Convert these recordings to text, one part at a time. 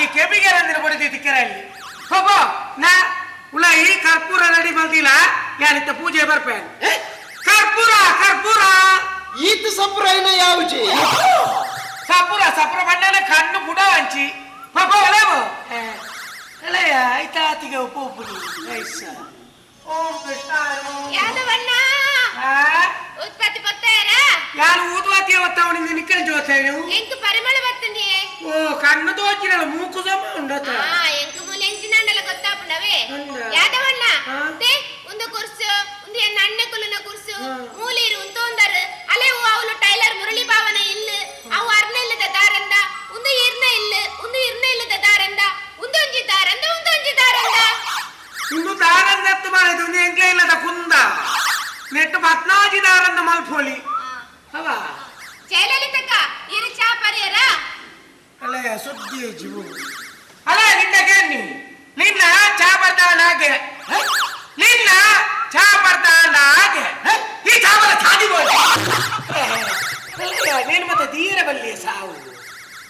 ಈ ಕೆಬಿಗೆ ರಂದಿನ ಬಡಿದಿ ತಿಕ್ಕರಲ್ಲಿ ಹೋಗೋ ನಾ ಉಳ ಈ ಕರ್ಪೂರ ರೆಡಿ ಮಾಡ್ದಿಲ್ಲ ಯಾನಿತ್ತ ಪೂಜೆ ಬರ್ಪೇನೆ ಕರ್ಪೂರ ಕರ್ಪೂರ ಈತ ಸಪ್ರಾಯಿನ ಯಾವುಜಿ ಸಪುರ ಸಪುರ ಬಣ್ಣನ ಕಣ್ಣು ಬುಡ ಹಂಚಿ ಪಾಪ ಒಲೆವು ಅಲೆಯ ಆಯ್ತಾತಿಗೆ ಉಪ್ಪು ಉಪ್ಪು ಐಸ ಓಂ ಕೃಷ್ಣ ಯಾದವಣ್ಣ ಉತ್ಪತ್ತಿ ಬತ್ತಾರ ಯಾರು ಊದುವಾತಿಯ ಒತ್ತವನಿಂದ ನಿಕ್ಕಲ್ ಜೋತೆ ಎಂಕ್ ಪರಿಮಳ ಬತ್ತಂದಿ ಓ ಕಣ್ಣು ತೋಚಿರಲ್ಲ ಮೂಕು ಸಮ ಉಂಡತ ಎಂಕ್ ಮೂಲೆ ಎಂಚಿನಾಂಡಲ ಗೊತ್ತಾಪುಂಡವೇ ಉಂಡ. ಯಾದವಣ್ಣ ಆ. ತೆ ಒಂದು ಕುರ್ಸು ಒಂದು ಎನ್ನ ಅಣ್ಣ ಕುಲುನ ಕುರ್ಸು ಮೂಲೇರು ಉಂತೋಂದರು ಅಲೆ ಅವಳು ಟೈಲರ್ ಮುರಳಿ ಭಾವನ ಇಲ್ಲು ಅವು ಅರ್ನ ಇಲ್ಲದ ದಾರಂದ ಒಂದು ಇರ್ನ ಇಲ್ಲು ಒಂದು ಇರ್ನ ಇಲ್ಲದ ದಾರಂದ ಒಂದೊಂಜಿ ದಾರಂದ ಒಂದೊಂಜಿ ದಾರಂದ ಇಂದು ದಾರಂದತ್ತು ಮಾಡಿದ್ದು ಒಂದು ಎಂಕ್ಲೆ ಇಲ್ಲದ ಕುಂದ ನೆಟ್ಟು ಪತ್ನಾಜಿ ದಾರಂದ ಮಲ್ಪೋಲಿ ಅವ ಜಯಲಲಿತಕ್ಕ ಇರು ಚಾ ಪರಿಯರ ಅಲೆ ಸುದ್ದಿ ಜೀವು ಅಲ್ಲ ನಿನ್ನ ಕೇಳಿ ನಿನ್ನ ಚಾ ಬರ್ತಾನ ಹಾಗೆ ನಿನ್ನ ಚಾ ಬರ್ತಾನ ಹಾಗೆ ಈ ಚಾವಲ ಚಾದಿ ಬೋಲ್ ನೀನು ಮತ್ತೆ ತೀರ ಬಲ್ಲಿಯ ಸಾವು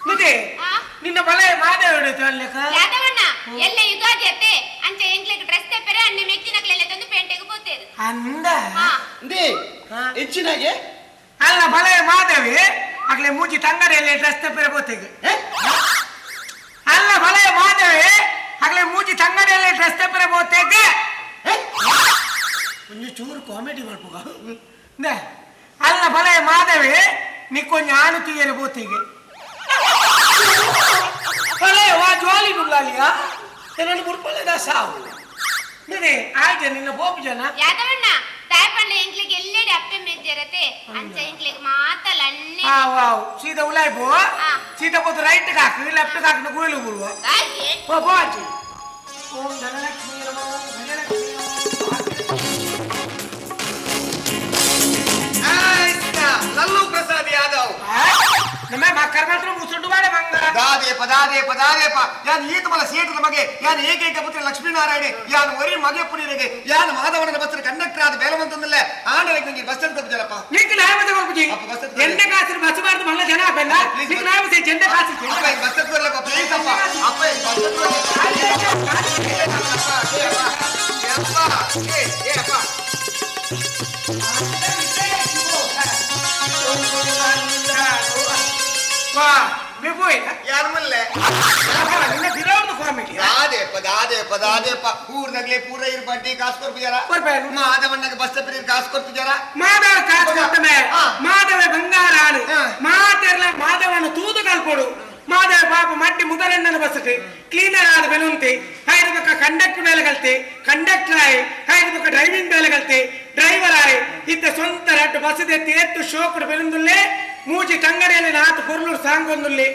ಮತ್ತೆ ಆ? ನಿನ್ನ ಬಲ ಮಾದೇವ ಅಲ್ಲಕ ಯಾದವಣ್ಣ ಎಲ್ಲ ಯುಗಾದಿ ಅತ್ತೆ ಅಂಚ ಎಂಕ್ಲೆಗ್ ಡ್ರೆಸ್ ತೆಪ್ಪರೆ ಅಣ್ಣ ಮೆಕ್ಕಿನಕ್ಲೆಲ್ಲ ತಂದು ಪೇಂಟೆಗೆ ಪೋತೇರು ಅಂದ ಹಾ ಇಂದೇ ಹೆಚ್ಚಿನಾಗೆ ಅಲ್ಲ ಬಲ ಮಾದೇವಿ ಆಗ್ಲೇ ಮೂಜಿ ತಂಗಡಿಯಲ್ಲಿ ಡ್ರೆಸ್ ತೆಪ್ಪರೆ ಬೋತೆಗೆ ಅಲ್ಲ ಬಲ ಮಾದೇವಿ ಆಗ್ಲೇ ಮೂಜಿ ತಂಗಡಿಯಲ್ಲಿ ಡ್ರೆಸ್ ತೆಪ್ಪರೆ ಬೋತೆಗೆ ಒಂದು ಚೂರು ಕಾಮಿಡಿ ಮಾಡ್ಬೋಗ ಅಲ್ಲ ಬಲ ಮಾದೇವಿ ನಿಕ್ಕೊಂಜ ಆನು ತೀಯರೆ ಬೋತಿಗೆ ಬಲೆ ವಾ ಜೋಲಿ ನುಲ್ಲಾಲಿಯ ನನ್ನ ಬುಡ್ಪಲ್ಲದ ಸಾವು ನಿನ್ನೆ ಆಯ್ತು ನಿನ್ನ ಬೋಪು ಜನ ಯಾದವಣ್ಣ ತಾಯ್ಪಣ್ಣ ಎಂಕ್ಲೆಗ್ ಎಲ್ಲೆಡೆ ಅಪ್ಪೆ ಮೆಜ್ಜರತೆ ಅಂಚ ಎಂಕ್ಲೆಗ್ ಮಾತಲ್ಲ ಅಣ್ಣೆ ಆವ್ ಆವ್ ಸೀದಾ ಉಲಾಯ್ಬು ಆ. ಸೀದಾ ಪೋತು ರೈಟ್ ಕಾಕು ಲೆಫ್ಟ್ ಕಾಕು ಗುಯಿಲು ಗುರುವ ಹಾಗೆ ಪೋ ಪೋ ಆಚೆ ಓಂ ಧನಲಕ್ಷ್ಮೀ ನಮಃ ಧನಲಕ್ಷ್ಮೀ ನಮಃ. ಲಲ್ಲು ಪ್ರಸಾದ್ ಯಾದವ್ ನಮ್ಮ ಮಕ್ಕಳ ಮಾತ್ರ ಮುಸುಂಡು ಬಾಡೆ ಮಂಗ ದಾದೇಪ ದಾದೇಪ ದಾದೇಪ ಯಾನ್ ಈತ ಮಲ ಸೇಟದ ಮಗೆ ಯಾನ್ ಏಕೈಕ ಪುತ್ರ ಲಕ್ಷ್ಮೀನಾರಾಯಣೆ ಯಾನ್ ಒರಿ ಮಗೆ ಪುನಿರಿಗೆ ಯಾನ್ ಮಾಧವನ ಬಸ್ಸರ ಕಂಡಕ್ಟರ್ ಆದ ಬೇಲವಂತಂದಲ್ಲ ಆಂಡರಿಗೆ ನಂಗೆ ಬಸ್ ಅಂತ ಜಲಪ್ಪ ನಿಂಗೆ ನ್ಯಾಯ ಕೊಡ್ಬುಜಿ ಅಪ್ಪ, ಬಸ್ ಹತ್ಕೊಳ್ಳಿ. ಎಣ್ಣೆ ಕಾಸಿನ ಬಸ್ ಬಾರ್ದು ಮಲ್ಲ ಜನ ಆಪೆಲ್ಲ Please, ನಿಂಗೆ ನ್ಯಾಯ ಚೆಂಡೆ ಕಾಸು ಅಪ್ಪ ಈ ಬಸ್ ಹತ್ಕೊರ್ಲಪ್ಪ ಪ್ಲೀಸ್ ಅಪ್ಪ ಅಪ್ಪ ಈ ಬಸ್ ಅಪ್ಪ ಏ ಏ ಅಪ್ಪ ವಾ ಬಿಬೋಯ್ ಯಾರ್ ಮಲ್ಲೆ ನಿನ್ನ ಬಿರೋದು ಕಾಮಿಡಿ ದಾದೇಪ ದಾದೇಪ ದಾದೇಪ ಊರ್ದಾಗ್ಲೇ ಪೂರ ಇರ್ ಬಡ್ಡಿ ಕಾಸು ಕೊಡ್ತಿದಾರ ಕೊಡ್ಬೇಕು. ಮಾಧವಣ್ಣಗೆ ಬಸ್ ಹತ್ತಿರ ಕಾಸು ಕೊಡ್ತಿದಾರ ಮಾಧವ ಕಾಸು ಕೊಟ್ಟಮೆ ಆ. ಮಾಧವ ಬಂಗಾರ ಆಳು ಆ. ಮಾತೆರ್ಲ ಮಾಧವನ ತೂದು ಕಲ್ಪೊಡು ಮಾಧವ ಪಾಪ ಮಟ್ಟಿ ಮುದಲಣ್ಣನ ಬಸಟೆ ಕ್ಲೀನರ್ ಆದ ಬೆಲುಂತಿ ಐದು ಪಕ್ಕ ಕಂಡಕ್ಟರ್ ಮೇಲೆ ಕಲ್ತಿ ಕಂಡಕ್ಟರ್ ಆಯಿ ಐದು ಪಕ್ಕ ಡ್ರೈವಿಂಗ್ ಮೇಲೆ ಕಲ್ತಿ ಡ್ರೈವರ್ ಆಯಿ ಇತ್ತ ಸ್ವಂತ ರಟ್ಟು ಬಸದೆತ್ತಿ ಎತ್ತು ಶೋಕಡು ಬೆಲುಂದುಲ್ಲೆ ಮೂಜಿ ತಂಗಡಿಯಲ್ಲಿ ನಾತು ಪೊರ್ಲೂರು ಸಾಂಗ್ ಒಂದುಲ್ಲೆ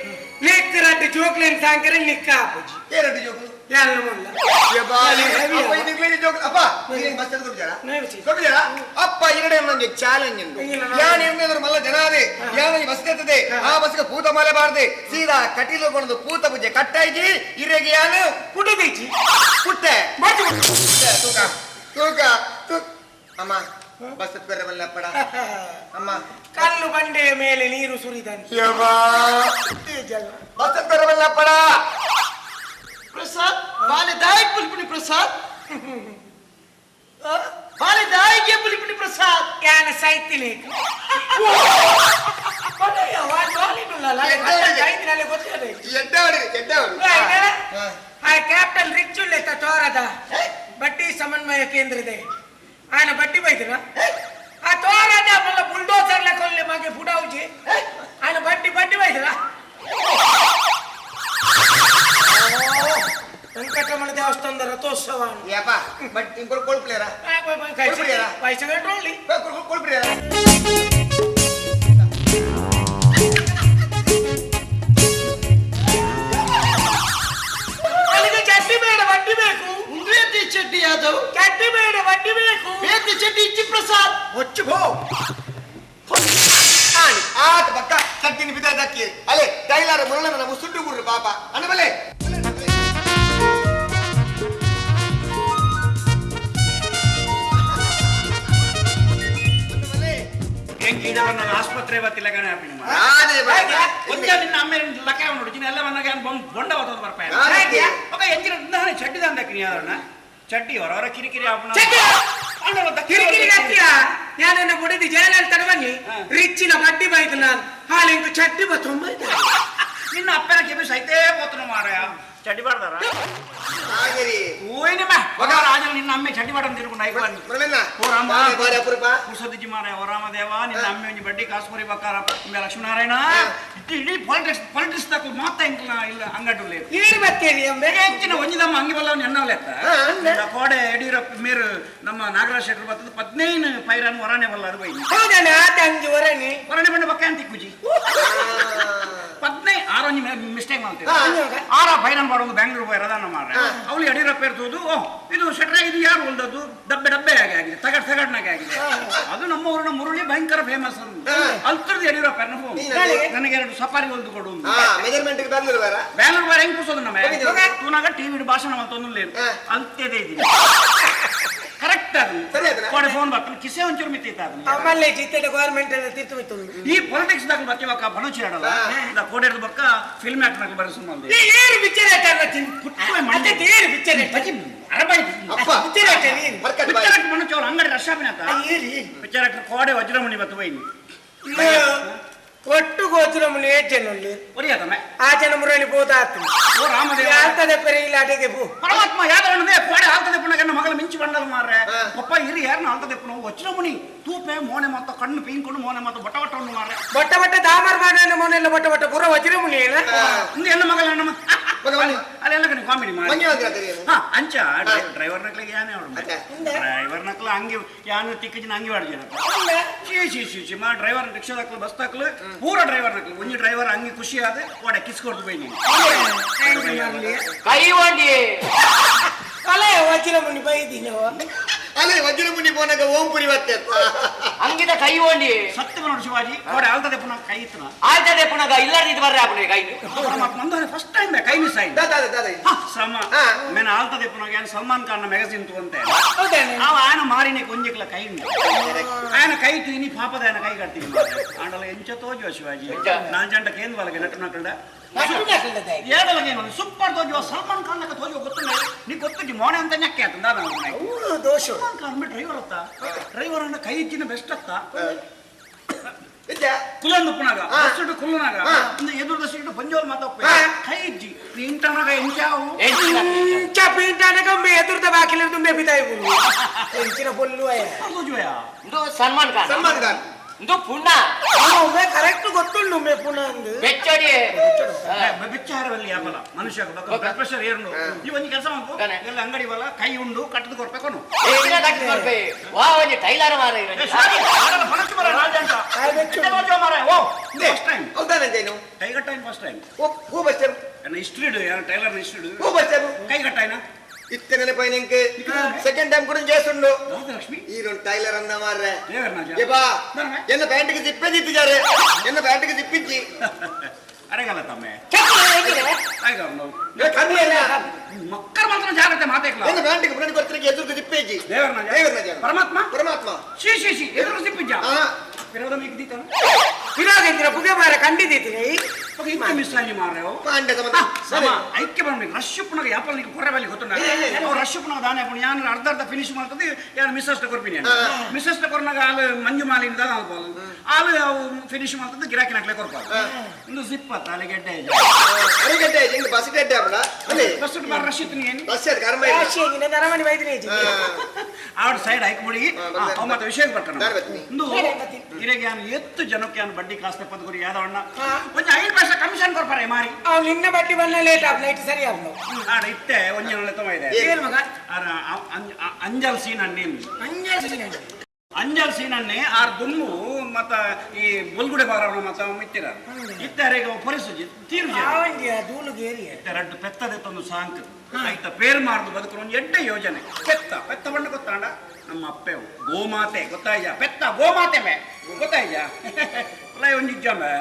ನೇಕ್ ರಟ್ಟು ಜೋಕ್ಲೇನ್ ಸಾಂಕರೆ ನಿಕ್ಕ ಆಪುಜಿ ಎರಡು ಜೋಕು ಯಾರು ಮುಲ್ಲ ಅಪ್ಪ ಇದು ಇಂಗ್ಲೀಷ್ ಜೋಕ್ ಅಪ್ಪ ನೀನು ಬಸ್ ಹತ್ತಿ ಕೊಡ್ತೀರಾ ನೇವಿಸಿ. ಕೊಡ್ತೀರಾ ಅಪ್ಪ ಎರಡೇ ನನಗೆ ಚಾಲೆಂಜ್ ಎಂದು ಇಲ್ಲ, ಯಾನ್ ಎಣ್ಣೆದ್ರು ಮಲ್ಲ ಜನ ಅದೇ ಯಾನ್ ಈ ಬಸ್ ಎತ್ತದೆ ಆ ಬಸ್ಗೆ ಪೂತ ಮಾಲೆ ಬಾರದೆ ಸೀದಾ ಕಟೀಲು ಕೊಣದು ಪೂತ ಪೂಜೆ ಕಟ್ಟಾಯ್ಜಿ ಇರೆಗೆ ಯಾನು ಪುಟಿ ಬೀಚಿ ಪುಟ್ಟೆ ಬಾಜು ಪುಟ್ಟೆ, ತೂಕ ತೂಕ ತೂಕ ಅಮ್ಮ ಬಸ್ ಹತ್ಕೊರೆ ಬಲ್ಲ ಅಪ್ಪಡ ಅಮ್ಮ ಕಲ್ಲು ಬಂಡೆಯ ಮೇಲೆ ನೀರು ಸುರಿದಂತೆ ಯವ್ವಾ. ಬಸ್ ಹತ್ಕೊರೆ ಬಲ್ಲ ಅಪ್ಪಡ ಪ್ರಸಾದ್ ಬಾಲೆ ದಾಯಿಗೆ ಪುಲಿಪುಣಿ ಪ್ರಸಾದ್ ಬಾಲೆ ದಾಯಿಗೆ ಪುಲಿಪುಣಿ ಪ್ರಸಾದ್ ಯಾನ ಸೈತಿಲಿ ಎದ್ದವರಿಗೆ ಎದ್ದವರು ಆ ಕ್ಯಾಪ್ಟನ್ ರಿಚ್ ಉಲ್ಲೇತ ತೋರದ ಬಡ್ಡಿ ಸಮನ್ವಯ ಕೇಂದ್ರದೆ ఆయన ಬಡ್ಡಿ ಬೈದಿರ ಆ ತೋರದ ಮಲ್ಲ ಬುಲ್ಡೋಸರ್ ಲೆಕ್ಕೊಲ್ಲೆ ಮಗೆ ಪುಡಾವುಜಿ ఆయన ಬಡ್ಡಿ ಬಡ್ಡಿ ಬೈದಿರ ವೆಂಕಟರಮಣ ದೇವಸ್ಥಾನದ ರಥೋತ್ಸವ ಯಪ್ಪ ಬಟ್ ಇಂಕೊಳ್ ಕೊಳ್ಪ್ಲೇರಾ ವಯಸ್ಸು ಗಂಟ್ರೋಳ್ಳಿ ಕೊಳ್ಪ್ಲೇರಾ ಅಲ್ಲಿಗೆ ಚಡ್ಡಿ ಬೇಡ ಬಡ್ಡಿ ಬೇಕು ಉಂದ್ರೇತಿ ಚಡ್ಡಿ ಯಾದವ್ ಚಡ್ಡಿ ಬೇಡ ಬಡ್ಡಿ ಬೇಕು ಬೇತಿ ಚಡ್ಡಿ ಇಚ್ಚಿ ಪ್ರಸಾದ್ ಹೊಚ್ಚು ಹೋ ಆಣಿ ಆಟ ಪಕ್ಕ ಚಟ್ಟಿನ ಬಿದ್ದ ದಕ್ಕಿ ಅಲೆ ಟೈಲರ್ ಮುರುಳನ ನಮ್ಮ ಸುಡ್ಡು ಗುಡ್ರು ಪಾಪ ಅಣ್ಣಬಲೆ ಆಸ್ಪತ್ರೆ ಬತ್ತಿಲ್ಲ ಗಣ ಆನೆ ಒಂಜ ನಿನ್ನ ಅಮ್ಮ ಲಕ್ಕ ನೋಡು ಎಲ್ಲ ಮನ್ನಾಗ ಬೊಂಡ ಬತ್ತದ ಬರ್ಪಾಯ ఒక ಎಂಜಿನ ಚಡ್ಡಿ ದಂದಕ್ಕಿನಿ ಅದನ್ನ ಚಡ್ಡಿ ಹೊರವರ ಕಿರಿಕಿರಿ ಆಪಣ ಕಿರಿಕಿರಿ ಗಟ್ಟಿಯ ಯಾನನ್ನ ಬುಡದಿ ಜಯಲಲಿತಾ ಬನ್ನಿ ರಿಚ್ಚಿನ ಬಡ್ಡಿ ಬೈದು ನಾನು ಹಾಲಿಂಗ್ ಚಡ್ಡಿ ಬತ್ತೊಂಬ ನಿನ್ನ ಅಪ್ಪನ ಕೆಬಿ ಸೈತೇ పోతున్న ಮಾರಾಯ ಚಡ್ಡಿ ಬಾರ್ದಾರ ಓಯ್ನಮ್ಮ ಮಗ ರಾಜನ ನಿನ್ನ ಅಮ್ಮೆ ಚಡ್ಡಿ ಬಾಡನ್ ತಿರುಗುಂಡ ಐಕೊನ್ ಓ ರಾಮ ಪುರುಷದಿಜ್ಜಿ ಮಾರಾಯ ಓ ರಾಮದೇವ ನಿನ್ನ ಅಮ್ಮೆ ಒಂಜಿ ಬಡ್ಡಿ ಕಾಸುರಿ ಬಕ್ಕಾರ ನಿಮ್ಮ ಲಕ್ಷ್ಮೀನಾರಾಯಣ ಇಡೀ ಪಾಲಿಟಿಕ್ಸ್ ಪಾಲಿಟಿಕ್ಸ್ ತಕ್ಕ ಮಾತಾ ಇಂಕ್ಲ ಇಲ್ಲ ಅಂಗಡುಲ್ಲ ಏನ್ ಬತ್ತೇರಿ ಅಂಬೆ ಹೆಚ್ಚಿನ ಒಂಜಿದಮ್ಮ ಅಂಗಿ ಬಲ್ಲವನ್ನ ಎನ್ನವಲೆತ್ತ ಕೋಡೆ ಯಡಿಯೂರಪ್ಪ ಮೇರು ನಮ್ಮ ನಾಗರಾಜ್ ಶೆಟ್ಟರು ಬರ್ತದೆ 15 ಪೈರಾನ್ ಹೊರಾಣೆ ಬಲ್ಲ ಅದು ಬೈನಿ ಹೌದಣ್ಣ ಆತ ಅಂಜಿ ಹೊರಣಿ ಹೊರಾಣೆ ಬಂಡ ಬಕ್ಕ ಅಂತ ಕುಜಿ 15 ಆರೊಂಜಿ ಮಿಸ್ಟೇಕ್ ಮಾಡ್ತೀವಿ ಆರ ಪೈರಾನ್ ಮಾಡೋದು ಬ್ಯಾಂಗ್ಳೂರ್ ಪೈರ ಮಾರ್ರೆ ಅವಳು ಯಡಿಯೂರಪ್ಪ ಇರ್ತದ್ದು ಓ ಇದು ಶೆಟ್ರ ಇದು ಯಾರು ಹೊಲ್ದದ್ದು ಡಬ್ಬೆ ಡಬ್ಬೆ ಆಗಿ ಆಗಿದೆ ತಗಡ್ ತಗಡ್ನಾಗೆ ಆಗಿದೆ ಅದು ನಮ್ಮ ಊರಿನ ಮುರುಳಿ ಭಯಂಕರ ಫೇಮಸ್ ಅಲ್ತರದ್ದು ಯಡಿಯೂರಪ್ಪ ನನಗೆ 2 ಸಫಾರಿ ಹೊಲ್ದು ಕೊಡು ಮೆಜರ್ಮೆಂಟ್ ಬ್ಯಾಂಗ್ಳೂರ್ ಬಾರ ಬ್ಯಾಂಗ್ಳೂರ್ ಬಾರ ಹೆಂಗ್ ಕೂಸೋದು ನಮ್ಮ ತೂನಾಗ ಟಿವಿ ಭಾಷಣ ಮಾಡ್ತೊಂದು ಅಲ್ತೇದೆ ಇದ್ದೀನಿ ಕರೆಕ್ಟ್ ಅದು ಕೋಡೆ ಫೋನ್ ಬರ್ತಾನೆ ಕಿಸೆ ಒಂಚೂರು ಮಿತ್ತಿತ್ತ ಅದು ಆಮೇಲೆ ಜಿತ್ತದ ಗವರ್ಮೆಂಟ್ ಎಲ್ಲ ತಿರ್ತು ಮಿತ್ತು ಈ ಪೊಲಿಟಿಕ್ಸ್ ದಾಗ ಬಕ್ಕೆ ಬಕ್ಕ ಬಣಚಿ ಆಡಲ್ಲ ಇಂದ ಕೋಡೆ ಬಕ್ಕ ಫಿಲ್ಮ್ ಆಕ್ಟ್ ನಾಗ ಬರೋ ಸುಮ್ಮನೆ ಏನು ಪಿಕ್ಚರ್ ಆಕ್ಟರ್ ಅದೇ ಏನು ಪಿಕ್ಚರ್ ಬಜ್ಜಿ ಅರಬೈ ಅಪ್ಪ ಪಿಕ್ಚರ್ ಆಕ್ಟರ್ ಏನು ಪಿಕ್ಚರ್ ಆಕ್ಟರ್ ಬಣಚಿ ಅವ್ರ ಅಂಗಡಿ ರಶಾಪಿನ ಪಿಕ್ಚರ್ ಆಕ್ಟರ್ ಕೋಡೆ ವಜ್ರಮಣಿ ಬತ್ತು ಬೈನಿ ಒಟ್ಟು ಗೋಚುರಮುನಿ ಏಜ್ ಒರಿಯಾತಮ್ಮ ಆ ಜನ ಮುರಳಿ ಬೋದಾತು ಓ ರಾಮದೇವ ಆಲ್ತದೆ ಪೆರೆ ಇಲ್ಲ ಅಡಿಗೆ ಪೂ ಪರಮಾತ್ಮ ಯಾದವಣ್ಣದೆ ಕೋಡೆ ಆಲ್ತದೆ ಪುನಗ ಮಗಳ ಮಿಂಚು ಬಂಡಲ್ ಮಾರ್ರೆ ಪಪ್ಪ ಇರಿ ಯಾರನ್ನ ಆಲ್ತದೆ ಪುನಃ ವಜ್ರಮುನಿ ತೂಪೆ ಮೋನೆ ಮಾತ ಕಣ್ಣು ಪೀಂಕೊಂಡು ಮೋನೆ ಮಾತ ಬಟ್ಟ ಬಟ್ಟ ಉಂಡು ಮಾರ್ರೆ ಬಟ್ಟ ಬಟ್ಟ ದಾಮರ್ ಮಾಡ ಮೋನೆಲ್ಲ ಬಟ್ಟ ಬಟ್ಟ ಪೂರ ವಜ್ರಮುನಿ ಏನ ಇಂದು ಹೆಣ್ಣು ಮಗಳ ಹೆಣ್ಣು ಅಲ್ಲೆಲ್ಲ ಕಡೆ ಕಾಮಿಡಿ ಮಾಡಿ ಅಂಚ ಡ್ರೈವರ್ ನಕ್ಲಿಗೆ ಯಾನೇ ಅವಳು ಡ್ರೈವರ್ ನಕ್ಲ ಅಂಗಿ ಯಾನು ತಿಕ್ಕಜಿನ ಅಂಗಿ ವಾಡ್ಜನ ಚೀ ಚೀ ಚೀ ಚಿ ಮಾ ಡ್ರೈವರ್ ರಿಕ್ಷಾ ದಾಖಲು ಬಸ್ ದಾಖಲು ಪೂರ ಡ್ರೈವರ್ ನಕ್ಲು ಒಂಜಿ ಡ್ರೈವರ್ ಅಂಗಿ ಖುಷಿ ಆದ ಓಡ ಕಿಸ್ ಕೊಡ್ದು ಬೈ ನೀನು ಕೈ వండి ಅಲೆ ವಜ್ರಮುನಿ ಬೈದಿನ ಅಲೆ ವಜ್ರಮುನಿ ಪೋನಾಗ ಓಂ ಪುರಿ ಬತ್ತೆ ಅಂಗಿದ ಕೈ వండి ಸತ್ಯ ನೋಡು ಶಿವಾಜಿ ಕೋಡೆ ಆಲ್ತದೆ ಪುನಃ ಕೈ ಇತ್ತನ ಆಲ್ತದೆ ಪುನಃ ಇಲ್ಲಾರ್ದಿದ್ದು ಬರ್ರೆ ಅಪ್ಪಣೆ ಕೈ ಪರಮಾತ್ಮ ಫಸ್ಟ್ ಟೈಮ್ ಕೈ ಮಿಸ್ ಆಯ್ತು ದಾದಾ ದಾದಾ ಸಮ ಮೇನ ಆಲ್ತದೆ ಪುನಃ ಏನು ಸಲ್ಮಾನ್ ಖಾನ್ ಮ್ಯಾಗಝಿನ್ ತಗೊಂತೆ ಅವ ಆಯನ ಮಾರಿನೇ ಕೊಂಜಿಕ್ಲ ಕೈ ఆయన ಕೈ ತೀನಿ ಪಾಪದ ఆయన ಕೈ ಕಟ್ತೀನಿ ಆಂಡಲ ಎಂಚ ತೋಜುವ ಶಿವಾಜಿ ನಾನ್ ಜಂಟ ಕೇಂದ್ರ వాళ్ళకి ನಟ್ಟು ಏದಲಗೆ ಸೂಪರ್ ತೋಜುವ ಸಲ್ಮಾನ್ ಖಾನ್ ಲಕ್ಕ ತೋಜುವ ಗೊತ್ತಿಲ್ಲ ನೀ ಗೊತ್ತು ಮೋನೆ ಅಂತ ನೆಕ್ಕೆ ಆತ ದಾದಾ ದೋಷ ಸಲ್ಮಾನ್ ಖಾನ್ ಡ್ರೈವರ್ ಅತ್ತ ಡ್ರೈವರ್ ಅನ್ನ ಕೈ ಇಚ್ಚಿನ ಬೆಸ್ಟ್ ಅತ್ತ ಕುಲಂದು ಪುನಗ ಬಸ್ಸುಡು ಕುಲ್ಲನಾಗ ಎದುರು ಸೀಟು ಬಂಜೋಲ್ ಮಾತಪ್ಪ ಕೈ ಇಜ್ಜಿ ನೀ ಇಂಟನಾಗ ಎಂಚಾವು ಇಂಚ ಪಿಂಟಾನಗ ಎದುರುದ ಬಾಕಿಲ ತುಂಬೆ ಬಿದಾಯಿ ಎಂಚಿನ ಪೊಲ್ಲು ತೋಜುವಯ ಇಂದು ಸಲ್ಮಾನ್ ಖಾನ್ ಸಲ್ಮಾನ್ ಖಾನ್ ಇಂದು ಪುಣ್ಣ ಒಮ್ಮೆ ಕರೆಕ್ಟ್ ಗೊತ್ತುಂಡು ಒಮ್ಮೆ ಪುನಃ ಅಂದು ಬೆಚ್ಚಡಿ ಬೆಚ್ಚಾರವಲ್ಲಿ ಯಾಪಲ ಮನುಷ್ಯ ಬ್ಲಡ್ ಪ್ರೆಷರ್ ಏರುಂಡು ಈ ಒಂಜಿ ಕೆಲಸ ಮಾಡ್ಕೊ ಎಲ್ಲ ಅಂಗಡಿ ಬಲ್ಲ ಕೈ ಉಂಡು ಕಟ್ಟದು ಕೊರ್ಬೇಕು ಕಟ್ಟದು ಕೊರ್ಪೆ ವಾ ಒಂಜಿ ಟೈಲರ್ ಮಾರ ಫಸ್ಟ್ ಟೈಮ್ ಹೌದಾನ ಜೈನು ಕೈಗಟ್ಟಾಯಿನ ಫಸ್ಟ್ ಟೈಮ್ ಹೂ ಬಸ್ ಸ್ಟ್ಯಾಂಡ್ ಎನ್ನ ಹಿಸ್ಟ್ರಿಡು ಯಾರು ಟೈಲರ್ ಹಿಸ್ಟ್ರಿಡು ಹೂ ಬಸ್ ಸ್ಟ್ಯಾಂಡ್ ಕೈಗಟ್ಟಾಯಿನ ಇತ್ತೆ ನೆನಪೈನ ಸೆಕೆಂಡ್ ಟೈಮ್ ಕೂಡ చేస్తుండు ಲಕ್ಷ್ಮಿ ಈ ಟೈಲರ್ ಅನ್ನ ಮಾರ್ರೆ ದೇವರ್ನಾಜ ಏಪಾ ಎನ್ನ ಪ್ಯಾಂಟ್ಗೆ ಜಿಪ್ಪೇ ದಿತ್ತಿದ್ದಾರೆ ಎನ್ನ ಪ್ಯಾಂಟ್ಗೆ ಜಿಪ್ಪಿಜ್ಜಿ ಅರೆಗಲ್ಲ ತಮ್ಮೆ ಮಕ್ಕಳ ಮಾತ್ರ ಜಾಗ್ರತೆ ಮಾತಾಡ್ಲ ಎನ್ನ ಪ್ಯಾಂಟ್ಗೆ ಫ್ರೆಂಡ್ ಕೊಡ್ತಾರೆ ಎದುರು ಜಿಪ್ಪೇಜಿ ದೇವರ್ನಾಜ ದೇವರ್ನಾಜ ಪರಮಾತ್ಮ ಪರಮಾತ್ಮ she she she ಎದುರು ಜಿಪ್ಪಿಜ್ಜ ವಿರೋಧ ಮಿಗ್ದಿತಾನ ವಿರೋಧ ಪುಗೆ ಮಾರ ಕಂಡಿದ್ದೀತೀನಿ ಇಂತ ಮಿಸ್ ಆಗಿ ಮಾರ್ರೆ ಸಮ ಐಕ್ಯ ಬಂದ್ಬೇಕು ರಶ್ ಪುನಗ ಯಾಪಲ್ ನೀ ಕೊರೆ ಬಲ್ಲಿ ಗೊತ್ತುಂಡ ಅವು ರಶ್ ಪುನಗ ದಾನೆ ಪುಣ ಯಾನು ಅರ್ಧ ಅರ್ಧ ಫಿನಿಶ್ ಮಾಡ್ತದೆ ಯಾನು ಮಿಸ್ಸಸ್ ಕೊರ್ಪಿನಿ ಮಿಸ್ಸಸ್ ಕೊರ್ನಾಗ ಆಲು ಮಂಜು ಮಾಲಿಂದ ಅಲ್ಪಲ್ ಆಲು ಅವು ಫಿನಿಶ್ ಮಾಡ್ತದೆ ಗಿರಾಕಿ ನಕ್ಲೆ ಕೊರ್ಪಾಲ ಇಂದು ಜಿಪ್ ಅತ್ತ ಅಲ್ಲಿ ಗೆಡ್ಡೆ ಗೆಡ್ಡೆ ಇಂದು ಬಸ್ ಗೆಡ್ಡೆ ಅವಳ ಅಲ್ಲಿ ಬಸ್ ಬಾರ ರಶ್ ಇತ್ತು ಏನು ಬಸ್ ಅದು ಕರ್ಮ ರಶ್ ಆಗಿನ ನರಮಣಿ ವೈದ್ಯನೇ ಆವಡ ಸೈಡ್ ಹೈಕ್ ಮುಡಿ ಅವ ಮತ್ತೆ ವಿಷಯ ಬರ್ತಾನೆ ಇಂದು ಹಿರೇಗೆ ಯಾನು ಎತ್ತು ಜನಕ್ಕೆ ಯಾನು ಬಡ್ಡಿ ಕಾಸ್ತೆ ಪದ್ಗುರಿ ಯಾದವಣ್ಣ ಒಂಜಿ 5 ಪೈಸೆ ಕಮಿಷನ್ ಕೊರ್ಪಾರೆ ಮಾರಿ ಅವ್ನು ನಿನ್ನ ಬಡ್ಡಿ ಬಂದ ಲೇಟ್ ಆಪ್ ನೈಟ್ ಸರಿ ಆಪ್ನು ಆಡ ಇತ್ತೆ ಒಂಜಿ ನೊಳೆ ತಮ ಇದೆ ಏನು ಮಗ ಆರ ಅಂಜಲ್ ಸೀನ್ ಅಣ್ಣೆ ಅಂಜಲ್ ಸೀನ್ ಅಣ್ಣೆ ಅಂಜಲ್ ಸೀನನ್ನೇ ಆರ್ ದುಮ್ಮು ಮತ್ತ ಈ ಬೊಲ್ಗುಡೆ ಬಾರವಣ ಮತ್ತ ಮಿತ್ತಿರ ಇತ್ತರೆಗೆ ಪೊರಿಸುಜಿ ತೀರು ರಡ್ಡು ಪೆತ್ತದೆ ತಂದು ಸಾಂಕ್ ಆಯ್ತ ಪೇರ್ ಮಾರ್ದು ಬದುಕು ಒಂದು ಎಡ್ಡೆ ಯೋಜನೆ ಪೆತ್ತ ಪೆತ್ತ ಬಣ್ಣ ಗೊತ್ತಾಂಡ ನಮ್ಮ ಅಪ್ಪೆವು ಗೋಮಾತೆ ಗೊತ್ತಾಯ್ಯ ಪೆತ್ತ ಗೋಮಾತೆ ಮೇ ಗೊತ್ತಾಯ್ಯ ಅಲ್ಲ ಒಂದು ಇಜ್ಜಮ್ಮೆ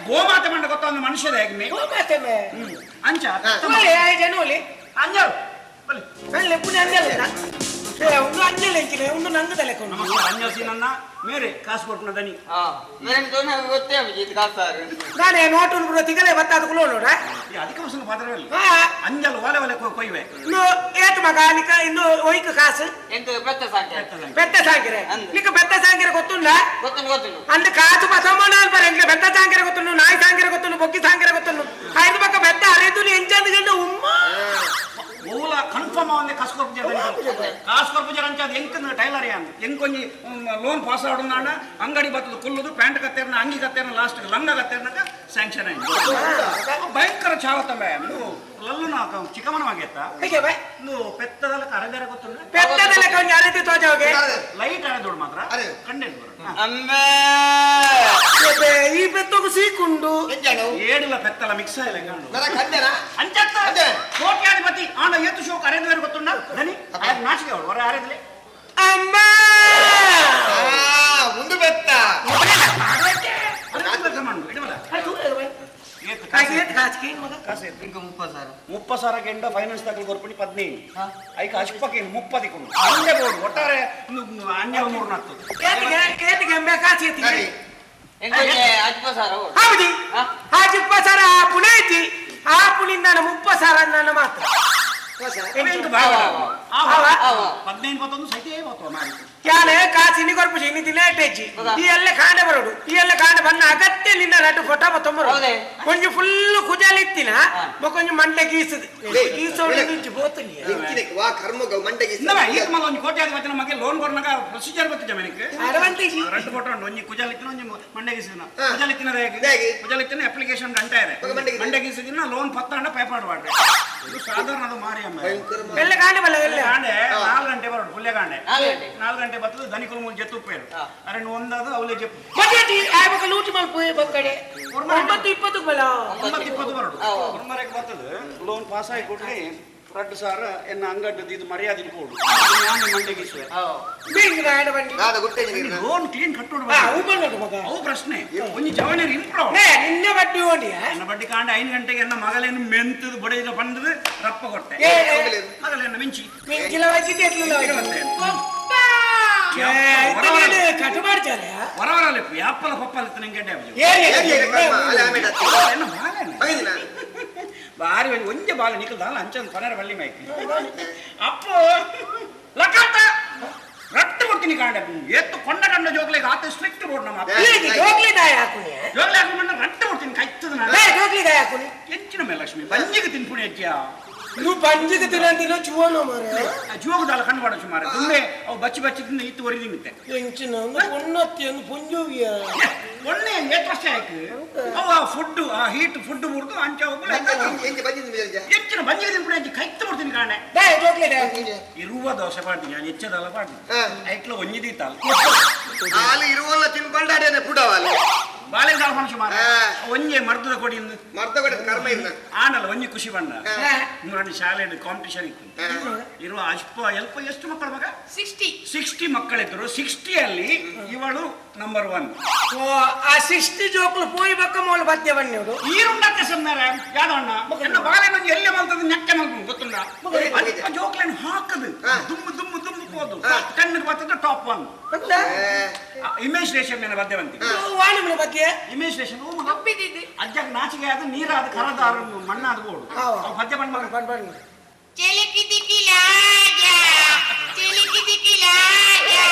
ಗೋಮಾತೆ ಬಣ್ಣ ಗೊತ್ತ ಒಂದು ಮನುಷ್ಯದ ಹೇಗೆ ಗೋಮಾತೆ ಮೇ ಅಂಚ ಜನೋಲಿ ಅಂಜಲ್ ಬಲ್ಲಿ ಪುಣ್ಯ ಅಂಜಲ್ ಒಂದು ಅಂಜಲ್ ಎಂಚಿನ ಒಂದು ನಂಗೆ ತಲೆ ಕೊಂಡು ಅಂಜಲ್ ಸೀನನ್ನ ಮೇರೆ ಕಾಸು ಕೊಡ್ಪುನ ದನಿ ಮೇರೆ ತೋನ ಗೊತ್ತೇ ಇದು ಕಾಸು ನಾನೇ ನೋಟು ಪೂರ ತಿಂಗಳೇ ಬತ್ತಾದ ಕುಲೋ ನೋಡ ಅಧಿಕ ವಸಂಗ ಪಾತ್ರದಲ್ಲಿ ಅಂಜಲ್ ಒಲೆ ಒಲೆ ಕೊಯ್ವೆ ಇನ್ನು ಏತು ಮಗ ನಿಕ ಇನ್ನು ಒಯ್ಕ ಕಾಸು ಎಂತ ಬೆತ್ತ ಸಾಂಕಿರ ಬೆತ್ತ ಸಾಂಕಿರ ನಿಕ ಬೆತ್ತ ಸಾಂಕಿರ ಗೊತ್ತುಂಡ ಗೊತ್ತುಂಡು ಗೊತ್ತುಂಡು ಅಂದ್ ಕಾಸು ಬಸಮ್ಮನ ಅಲ್ಪರ ಎಂಗ್ಲೆ ಬೆತ್ತ ಸಾಂಕಿರ ಗೊತ್ತುಂಡು ನಾಯಿ ಸಾಂಕಿರ ಗೊತ್ತುಂಡು ಬೊಕ್ಕಿ ಸಾಂಕಿರ ಗೊತ್ತುಂಡು ಐದು ಪಕ್ಕ ಬೆತ್ತ ಅರೆದು ಎಂಚಂದು ಗಂಡ ಉಮ್ಮ ಓಲ ಕನ್ಫರ್ಮ್ ಆವಂದೆ ಕಾಸು ಕೊರ್ಪುಜ ಕಾಸು ಕೊರ್ಪುಜ ಅಂಚ ಅದು ಎಂಕ್ ಟೈಲರ್ ಯಾನ್ ಎಂಕೊಂಜಿ ಲೋನ್ ಪಾಸ್ ಆಡುನಾಣ ಅಂಗಡಿ ಬತ್ತದು ಕುಲ್ಲುದು ಪ್ಯಾಂಟ್ ಕತ್ತೇರ್ನ ಅಂಗಿ ಕತ್ತೇರ್ನ ಲಾಸ್ಟ್ ಲಂಗ ಕತ್ತೇರ್ನಕ ಸ್ಯಾಂಕ್ಷನ್ ಆಯ್ತು ಭಯಂಕರ ಚಾವತ್ತಂಬೆ ಲಲ್ಲು ನಾ ಚಿಕ್ಕಮನವಾಗಿತ್ತ ಹೇಗೆ ಬೈ ನೀವು ಪೆತ್ತದಲ್ಲ ಅರೆದಾರ ಗೊತ್ತುಂಡ ಪೆತ್ತದಲ್ಲ ಕೊಂಚ ಅರೆದು ತೋಜೋಗೆ ಲೈಟ್ ಅರೆದೋಡು ಮಾತ್ರ ಕಂಡೇನು ಅಮ್ಮೆ ಈ ಪೆತ್ತಗು ಸೀಕುಂಡು ಏಡಿಲ್ಲ ಪೆತ್ತಲ ಮಿಕ್ಸ್ ಆಯ್ಲ ಕಂಡು ಕಂಡೆನಾ ಅಂಚತ್ತ ಕೋಟ್ಯಾಧಿಪತಿ ಆಂಡ ಏತು ಶೋಕ್ ಅರೆದು ಗೊತ್ತುಂಡ ಧನಿ ನಾಚಿಕೆ ಅವಳು ಹೊರ ಅರೆದಲೆ ಅಮ್ಮ ಮುಂದು ಬೆತ್ತ ಮುಪ್ಪ ಸಾವಿರ ಗೆಂಡ ಫೈನಾನ್ಸ್ ದಾಖಲು ಕೊರ್ಪಣಿ ಪದ್ನೈದು ಐಕ ಅಶ್ಪಕ್ಕೆ ಮುಪ್ಪದಿ ಕೊಡು ಅಂಡೆ ಬೋರ್ಡು ಒಟ್ಟಾರೆ ಅನ್ಯ ಮೂರು ನಾಲ್ಕು ಹೌದು ಆ ಚಿಪ್ಪ ಸಾರ ಆ ಪುಣೆ ಐತಿ ಆ ಪುಣಿಂದ ಮುಪ್ಪ ಸಾರ ನನ್ನ ಮಾತ್ರ ಪದ್ನೈದು ಸೈತೆ ಯಾನೆ ಕಾಸು ಇನ್ನಿ ಕೊರ್ಪುಜಿ ಇನ್ನಿ ದಿನ ಇಟ್ಟೇಜಿ ಈ ಎಲ್ಲ ಕಾಂಡ ಬರೋಡು ಈ ಎಲ್ಲ ಕಾಂಡ ಬಣ್ಣ ಅಗತ್ಯ ನಿನ್ನ ರಡ್ಡು ಫೋಟೋ ತೊಂಬರು ಕೊಂಚ ಫುಲ್ ಕುಜಾಲಿ ಇತ್ತಿನ ಬೊಕೊಂಜಿ ಮಂಡೆ ಗೀಸದು ಗೀಸೋಡು ನಿಂಚು ಬೋತಲಿ ವಾ ಕರ್ಮ ಮಂಡೆ ಗೀಸ ಈಗ ಮಗ ಒಂಜಿ ಕೋಟ್ಯಾಧಿಪತಿ ನಮಗೆ ಲೋನ್ ಕೊರ್ನಗ ಪ್ರೊಸೀಜರ್ ಬತ್ತಿಜ ಮೆನಿಕ್ ಅರವಂತಿಜಿ ರಡ್ಡು ಫೋಟೋ ಉಂಡು ಒಂಜಿ ಕುಜಾಲಿ ಇತ್ತಿನ ಒಂಜಿ ಮಂಡೆ ಗೀಸಿನ ಕುಜಾಲಿ ಇತ್ತಿನ ಕುಜಾಲಿ ಇತ್ತಿನ ಅಪ್ಲಿಕೇಶನ್ ಗಂಟೆ ಇದೆ ಮಂಡೆ ಗೀಸಿದಿನ ಲೋನ್ ಪತ್ತಾಂಡ ಪೇಪರ್ ಮಾಡ್ರಿ ಇದು ಸಾಧಾರಣ ಅದು ಮಾರಿ ಅಮ್ಮ ಎಲ್ಲ ಕಾಂಡ ಬಲ್ಲ ಎಲ್ಲ ಕಾಂಡೆ 4 ಗಂಟೆ ಬರೋಡು ಪುಲ್ಯ ಕಾಂಡೆ 4 ಗಂಟೆ ಬರ್ತದೆ ದನಿಕುಲು ಮೂಲ ಜೆತ್ತು ಉಪ್ಪೇರು ಅರೆ ಒಂದಾದ ಅವಲೇ ಜೆಪ್ಪು ಮಜಾಟಿ ಆಯ್ಬಕ ಲೂಟಿ ಮಲ್ಪು ಬಕ್ಕಡೆ 9:20 ಬಲ 9:20 ಬರೋಡು ಒಮ್ಮರೆಗೆ ಬರ್ತದೆ ಲೋನ್ ಪಾಸ್ ಆಗಿ ಕೊಡ್ಲಿ 2,000 ಎನ್ನ ಅಂಗಡ್ಡದ್ದು ಇದು ಮರ್ಯಾದೆ ಕೊಡು ನಾನು ಮಂಡೆಗೆ ಇಸುವೆ ಲೋನ್ ಕ್ಲೀನ್ ಕಟ್ಟೋಡು ಅವು ಪ್ರಶ್ನೆ ಒಂಜಿ ಜವನೇರು ಇಂಪ್ರೂವ್ ನಿನ್ನೆ ಬಡ್ಡಿ ಓಡಿಯ ನನ್ನ ಬಡ್ಡಿ ಕಾಂಡ 5 ಗಂಟೆಗೆ ಎನ್ನ ಮಗಲೇನು ಮೆಂತದು ಬಡಿದ ಬಂದದು ರಪ್ಪ ಕೊಟ್ಟೆ ಮಗಲೇನು ಮಿಂಚಿ ಮಿಂಚಿಲ ಕಟ್ಟುಮಾಡ್ತಾರೆ ಹೊರವರಲ್ಲ ಯಾಪ್ಪಲ ಪಪ್ಪಲ ನಿಂಗೆ ಬಾರಿ ಒಂಜೆ ಬಾಲ ನಿಕಲ್ದಾಲ ಅಂಚಂದು ಪನರ ಬಳ್ಳಿ ಮೈಕ್ ಅಪ್ಪೋ ಲಕಾಟ ರಟ್ಟು ಕೊಡ್ತೀನಿ ಕಾಂಡ ಎತ್ತು ಕೊಂಡ ಕಂಡ ಜೋಗ್ಲಿಗೆ ಆತ ಸ್ಟ್ರಿಕ್ಟ್ ಬೋರ್ಡ್ ನಮ್ಮ ಜೋಗ್ಲಿ ದಾಯ ಹಾಕುನಿ ಜೋಗ್ಲಿ ಹಾಕೊಂಡು ರಟ್ಟು ಕೊಡ್ತೀನಿ ಕೈತದ ನಾನು ಜೋಗ್ಲಿ ದಾಯ ಹಾಕುನಿ ಹೆಚ್ಚಿನ ಮೇಲೆ ಲಕ್ಷ್ಮಿ ಬಂಜಿಗೆ ತಿನ್ಪುಣಿ ಅಜ್ಜ ನೀವು ಬಂಜಿಗೆ ತಿನ್ನಂತಿನ ಜುವನು ಮಾರೆ ಜುವಗದಾಲ ಕಂಡು ಮಾಡೋ ಮಾರೆ ತುಂಬೆ ಅವು ಬಚ್ಚಿ ಬಚ್ಚಿ ತಿಂದು ಇತ್ತು ಒರಿದಿ ಮಿತ್ತೆ ಎಂಚಿನ ಒನ್ನತ್ತಿ ಒಂದು ಪೊಂಜೋವಿಯ ಒಳ್ಳೆ ಏತ್ ವರ್ಷ ಆಯ್ತು ಅವು ಆ ಫುಡ್ ಆ ಹೀಟ್ ಫುಡ್ ಮುರಿದು ಅಂಚ ಹೆಚ್ಚಿನ ಬಂಜಿಗೆ ತಿನ್ಪುಣಿ ಅಜ್ಜಿ ಕೈತ್ತು ಬಿಡ್ತೀನಿ ಕಾಣೆ ಇರುವ ದೋಸೆ ಪಾಡ್ತೀನಿ ನಾನು ಹೆಚ್ಚದಲ್ಲ ಪಾಡ್ತೀನಿ ಐಟ್ಲ ಒಂಜಿದೀತಲ್ಲ ಹಾಲು ಇರುವಲ್ಲ ತಿನ್ಕೊಂಡಾಡೇನೆ ಪುಡವಲ್ಲ ಬಾಳೆ ಮನುಷ್ಯ ಮಾರ ಒಂಜೆ ಮರ್ದದ ಕೊಡಿ ಮರ್ದ ಕೊಡಿ ಕರ್ಮ ಇಲ್ಲ ಆನಲ್ಲ ಒಂಜಿ ಖುಷಿ ಬಣ್ಣ ನೋಡಿ ಶಾಲೆ ಕಾಂಪಿಟಿಷನ್ ಇತ್ತು ಇರುವ ಅಲ್ಪ ಎಲ್ಪ ಎಷ್ಟು ಮಕ್ಕಳ ಮಗ 60 ಮಕ್ಕಳಿದ್ರು 60 ಅಲ್ಲಿ ಇವಳು ನಂಬರ್ 1 ಆ 60 ಜೋಕ್ಲು ಪೋಯಿ ಬಕ್ಕ ಮೂಲ ಪದ್ಯ ಬಣ್ಣಿವರು ಈರುಂಡಕ್ಕೆ ಸಮ್ಮಾರ ಯಾದಣ್ಣ ಎನ್ನ ಬಾಳೆನೊಂದು ಎಲ್ಲೆ ಮಲ್ತದ ನೆಕ್ಕೆ ಮಲ್ತು ಗೊತ್ತುಂಡ ಅಲ್ಪ ಜೋಕ್ಲೇನು ಹಾಕದು ದುಮ್ಮು ದುಮ್ಮು ದುಮ್ಮು ಹೋದು ಕಣ್ಣಿಗೆ ಬರ್ತದೆ ಟಾಪ್ 1 ಇಮೇಶ್ ರೇಷನ್ ಮೇಲೆ ಬದ್ದೆ ಬಂತಿ ವಾಣಿಮನ ಬಗ್ಗೆ ಇಮೇಶ್ ರೇಷನ್ ಅಜ್ಜಕ್ಕೆ ನಾಚಿಕೆ ಆದ ನೀರಾದ ಕರದ ಮಣ್ಣಾದ ಬೋಡು ಪದ್ಯ ಬಣ್ಣ ಬಣ್ಣ ಬಣ್ಣ ಚಿಲಿಕಿ ದಿಕಿಲಾ ಜಾ ಚಿಲಿಕಿ ದಿಕಿಲಾ ಜಾ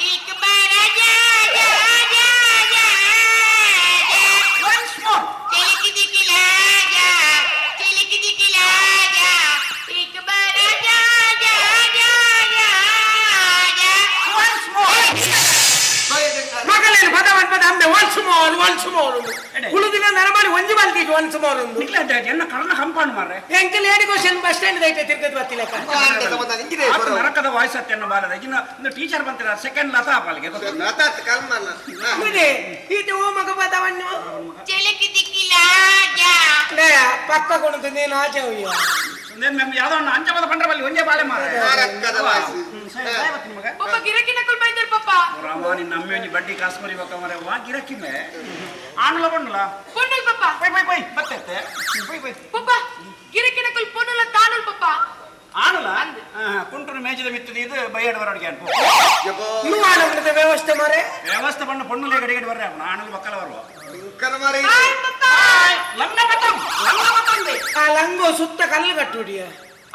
एक बार जा जा जा जा जा ಒನ್ಸ್ ಮೋರ್ ಚಿಲಿಕಿ ದಿಕಿಲಾ ಜಾ ಚಿಲಿಕಿ ದಿಕಿಲಾ ಜಾ एक बार जा जा जा जा जा ಒನ್ಸ್ ಮೋರ್ ಮಗಲೇನು ಪದ ಪದ ಅಂಬೆ ಒನ್ಸ್ ಮೋರ್ ಒನ್ಸ್ ಮೋರ್ ಕುಳುದಿನ ನರಮಾಡಿ ಒಂಜಿ ಬಲ್ತಿಗೆ ಒನ್ಸ್ ಮೋರ್ ಒಂದು ನಿಕ್ಲ ಎನ್ನ ಕರ್ಣ ಕಂಪೌಂಡ್ ಮಾರ್ರೆ ಎಂಕಲ್ ಏಡಿ ಕ್ವಶನ್ ಬಸ್ ಸ್ಟ್ಯಾಂಡ್ ದೈತೆ ತಿರ್ಗದ್ ಬತ್ತಿಲ್ಲ ನರಕದ ವಾಯ್ಸ್ ಅತ್ತೆನ್ನ ಬಾಲದ ಇನ್ನು ಟೀಚರ್ ಬಂತಿರ ಸೆಕೆಂಡ್ ಲತಾ ಪಾಲಿಗೆ ಲತಾ ಕಲ್ಮನ್ನ ಇದೆ ಇದು ಓ ಮಗ ಪದವನ್ನು ಚಿಲಿಕಿ ದಿಕಿಲಾ ಜಾ ಪಕ್ಕ ಕೊಡುತ್ತೆ ನೀನು ಆಚೆ ಹೋಯ್ಯ ಯಾವ್ದೋ ಅಂಚ ಪದ ಪಂಡ್ರ ಬಲ್ಲಿ ಒಂಜೇ ಬಾಳೆ ಮಾರ ನರಕದ ವಾಯ್ಸ್ ಮಗ ಪಪ್ಪ ಗಿರಕಿನ ಕುಲ್ ಬೈದರ್ ಪಪ್ಪ ರಾಮ ನಿನ್ನ ಅಮ್ಮೆ ಒಂಜಿ ಬಡ್ಡಿ ಕಾಸು ಕೊರಿಬೇಕ ಮರೆ ವಾ ಗಿರಕಿಮೆ ಆಣಲ ಬಣ್ಣಲ ಪೊನ್ನಲ್ ಪಪ್ಪ ಪೈ ಪೈ ಪೈ ಬತ್ತೆ ಪೈ ಪೈ ಪಪ್ಪ ಗಿರಕಿನ ಕುಲ್ ಪೊನ್ನಲ ತಾನುಲ್ ಪಪ್ಪ ಆಣಲ ಕುಂಟುನ ಮೇಜ ಬೆಂಚಿದ ಮಿತ್ತದ ಇದು ಬೈಯಾಡ ಬರೋಡಿಗೆ ಅನ್ಪು. ನೀವು ವ್ಯವಸ್ಥೆ ಮಾರೆ ವ್ಯವಸ್ಥೆ ಬಣ್ಣ ಪೊಣ್ಣು ಗಡಿ ಗಡಿ ಬರ್ರೆ ಆಣಲು ಬಕ್ಕಲ ಬರುವ. ಮಾರೆ ಲಂಗ ಬತ್ತಂ ಲಂಗ ಬತ್ತಂದೆ. ಆ ಲಂಗೋ ಸುತ್ತ ಕಲ್ಲು ಕಟ್ಟುಡಿಯ.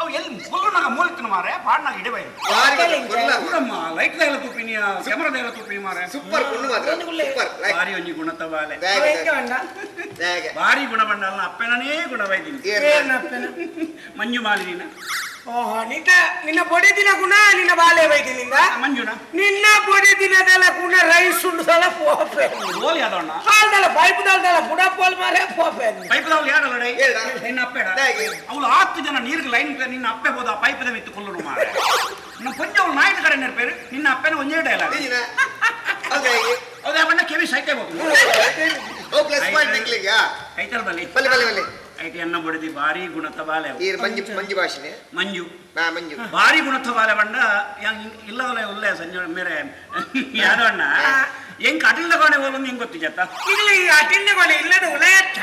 ಅವು ಎಲ್ಲಿ ಫುಲ್ಲು ಮೂಲಿತ್ತಿನ ಮಾರೆ ಪಾಡ್ನಾಗ ಇಡಬೈ. ಪೂರಮ್ಮ ಲೈಟ್ ದಾಯಲ ತೂಪಿನಿ ಕ್ಯಾಮರಾ ದಾಯಲ ತೂಪಿನಿ ಮಾರೆ. ಸೂಪರ್ ಪೊಣ್ಣು ಮಾತ್ರ ಸೂಪರ್. ಭಾರಿ ಒಂಜಿ ಗುಣತ ಬಾಲೆ. ಭಾರಿ ಗುಣ ಬಂಡಲ್ಲ ಅಪ್ಪೆನೇ ಗುಣ ಬೈದಿನಿ. ಮಂಜು ಮಾಲಿನ. ಓಹೋ ನಿನ್ನ ನಿನ್ನ ಬೊಡೆ ದಿನ ಗುಣ ನಿನ್ನ ಬಾಲೆ ಬೈದಿನಿಂದ ಮಂಜುನ ನಿನ್ನ ಬೊಡೆ ದಿನದಲ್ಲ ಗುಣ ರೈಸ್ ಉಂಡು ಸಲ ಪೋಪೆ ಓಲಿ ಅದಣ್ಣ ಕಾಲ್ದಲ್ಲ ಪೈಪ್ ದಾಲ್ದಲ್ಲ ಬುಡ ಪೋಲ್ ಮಾರೆ ಪೋಪೆ ಪೈಪ್ ದಾಲ್ ಯಾಡಲ್ಲ ಡೈ ನಿನ್ನ ಅಪ್ಪೆಡ ಅವಳು 10 ಜನ ನೀರಿಗೆ ಲೈನ್ ನಿನ್ನ ಅಪ್ಪೆ ಹೋದ ಪೈಪದ ಮಿತ್ತು ಕೊಲ್ಲುನು ಮಾರೆ ನಮ್ಮ ಕೊಂಚ ಅವಳು ನಾಯ್ದ ಕಡೆ ನೆನಪೇರು ನಿನ್ನ ಅಪ್ಪೆನ ಒಂದೇ ಡೈಲಾಗ್ ಹೌದಾ ಬಣ್ಣ ಕೆವಿ ಸೈತೆ ಹೋಗು ಪ್ಲಸ್ ಪಾಯಿಂಟ್ ನಿಂಗ್ಲಿಗೆ ಕೈತಲ್ ಬಲ್ಲಿ ಬಲ್ಲಿ ಬಲ್ಲಿ ಬಲ್ಲಿ ಐತಿ ಎನ್ನ ಬಡಿದಿ ಭಾರಿ ಗುಣತ ಬಾಲೆ ಮಂಜು ಮಂಜು ಭಾಷೆನೆ ಮಂಜು ಮಂಜು ಭಾರಿ ಗುಣತ ಬಾಲೆ ಬಂಡ ಇಲ್ಲದಲ್ಲ ಉಲ್ಲೆ ಸಂಜೆ ಮೇರೆ ಯಾದವಣ್ಣ ಹೆಂಗ್ ಅಟಿಲ್ದ ಕೋಣೆ ಹೋಲೊಂದು ಹೆಂಗ್ ಗೊತ್ತು ಜತ್ತ ಇಲ್ಲ ಈ ಅಟಿಲ್ದ ಕೋಣೆ ಇಲ್ಲದ ಉಲಯತ್ತ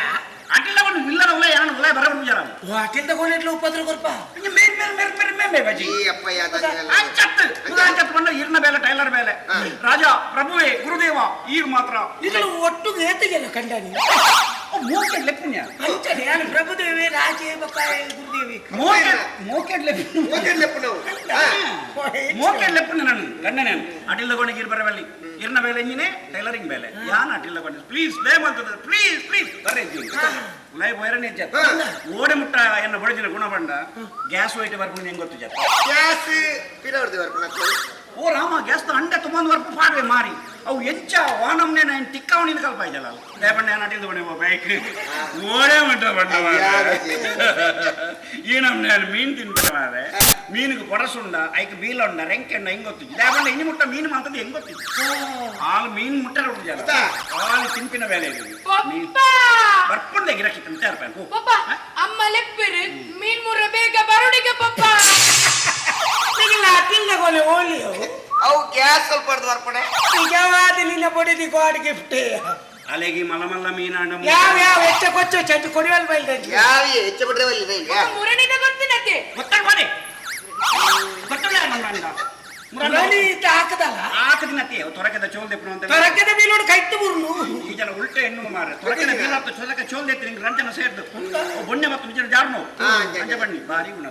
ಅಟಿಲ್ದ ಕೋಣೆ ಇಲ್ಲದ ಉಲಯ ಯಾನು ಉಲಯ ಬರಬರು ಜರ ಅಟಿಲ್ದ ಕೋಣೆ ಇಟ್ಲು ಉಪದ್ರ ಕೊರ್ಪ ಮೇರ್ ಮೇರ್ ಮೇರ್ ಮೇರ್ ಮೇರ್ ಮೇರ್ ಬಜಿ ಈ ಅಪ್ಪ ಯಾದ ಅಂಚತ್ತು ಅಂಚತ್ತು ಬಂಡ ಇರ್ನ ಬೇಲೆ ಟೈಲರ್ ಬೇಲೆ ರಾಜ ಪ್ರಭುವೇ ಗುರುದೇವ ಈರ್ ಮಾತ್ರ ಇಲ್ಲ ಒಟ್ಟು ಏತಿಗೆಲ್ಲ ಕಂಡನಿ ಮೋಕೆಡ್ ಲೆಪ್ಪುಣ್ಯ ಅಂಚನೆ ನಾನು ಪ್ರಭುದೇವಿ ರಾಜೇ ಬಪ್ಪಾಯ ಗುರುದೇವಿ ಮೋಕೆಡ್ ಲೆಪ್ಪು ಮೋಕೆಡ್ ಲೆಪ್ಪು ನಾವು ಮೋಕೆಡ್ ಲೆಪ್ಪುಣ್ಯ ನಾನು ಗಂಡನೇ ಅಟಿಲ್ದ ಕೋಣೆಗೆ ಇರ್ ಬರಬಲ್ಲಿ ಇರ್ನ ಬೇಲೆ ಇಂಜಿನೇ ಟೈಲರಿಂಗ್ ಬೇಲೆ ಯಾನ್ ಅಟಿಲ್ದ ಕೋಣೆ ಪ್ಲೀಸ್ ಬೇ ಮಂತದ ಪ್ಲೀಸ್ ಪ್ಲೀಸ್ ಬರ್ರೆ ಉಲಾಯ್ ಬೋಯರನೇ ಜತ್ತ ಓಡೆ ಮುಟ್ಟ ಎನ್ನ ಬಡಜಿನ ಗುಣ ಬಂಡ ಗ್ಯಾಸ್ ಹೋಯ್ತು ಬರ್ಕೊಂಡು ಹೆಂಗ್ ಗೊತ್ತು ಜತ್ತ ಗ್ಯಾಸ್ ಪಿರವರ್ದಿ ಬರ್ಕೊಂಡು ಓ ರಾಮ ಗ್ಯಾಸ್ ಅಂಡೆ ತುಂಬೊಂದು ವರ್ಪ ಪಾಡ್ವೆ ಮಾರಿ ಅವು ಎಂಚ ವಾನಮ್ನೆ ನಾನು ತಿಕ್ಕವನಿಂದ ಕಲ್ಪ ಇದ್ದಲ್ಲ ದೇಪಣ್ಣ ಏನು ಅಟಿಲ್ದು ಬಣ್ಣ ಬೈಕ್ ಓಡೇ ಮಟ್ಟ ಬಣ್ಣ ಈ ನಮ್ನೆ ಮೀನು ತಿನ್ಬಿಡ ಮೀನಿಗೆ ಕೊಡಸುಂಡ ಐಕ್ ಬೀಲೊಂಡ ರೆಂಕೆಂಡ ಹೆಂಗ್ ಗೊತ್ತಿದ್ದು ದೇಪಣ್ಣ ಇನ್ನು ಮುಟ್ಟ ಮೀನು ಮಾತದ್ದು ಹೆಂಗ್ ಗೊತ್ತಿತ್ತು ಹಾಲು ಮೀನು ಮುಟ್ಟ ಜನ ಹಾಲು ತಿಂಪಿನ ಬೇಲೆ ಇದು ಬರ್ಪುಂಡೆ ಗಿರಕಿ ತಿಂತ ಇರ್ಬೇಕು ಅಮ್ಮ ಲೆಪ್ಪಿರು ಮೀನ್ ಮುರ ಬೇಗ ಬರುಡಿಗೆ ಪಪ್ಪ ಅಟಿಲ್ದ ಕೋಣೆ ಓಲಿಯೋ ಅವು ಗ್ಯಾಸ್ ಸ್ವಲ್ಪ ಬರ್ಪಣೆ ನಿಜವಾದ ನಿನ್ನ ಬಡಿದಿ ಗಾಡ್ ಗಿಫ್ಟ್ ಅಲೆಗಿ ಮಲಮಲ್ಲ ಮೀನಾಂಡ ಯಾವ ಯಾವ ಹೆಚ್ಚ ಕೊಚ್ಚ ಚಂಚು ಕೊಡಿವಲ್ ಬೈಲ್ದ ಯಾವ ಹೆಚ್ಚ ಬಿಡ್ರೆ ಬಲ್ಲಿ ಮುರಣಿದ ಗೊತ್ತಿನತೆ ಗೊತ್ತಾಗ ಬಾರಿ ಗೊತ್ತಲ್ಲ ನನ್ನ ಮುರಣಿ ಹಾಕದಲ್ಲ ಹಾಕದಿನತಿ ತೊರಕದ ಚೋಲ್ ದೆಪ್ಪನು ಅಂತ ತೊರಕದ ಬೀಲೋಡು ಕೈತು ಬುರ್ನು ಈ ಜನ ಉಲ್ಟೆ ಹೆಣ್ಣು ಮಾರೆ ತೊರಕದ ಬೀಲಾತ ಚೊಲಕ ಚೋಲ್ ದೆತ್ತಿ ನಿಂಗೆ ರಂಜನ ಸೇರ್ದು ಬೊಣ್ಣೆ ಮತ್ತು ನಿಜ ಜಾರ್ನು ಅಂಜ ಬಣ್ಣಿ ಭಾರಿ ಗುಣ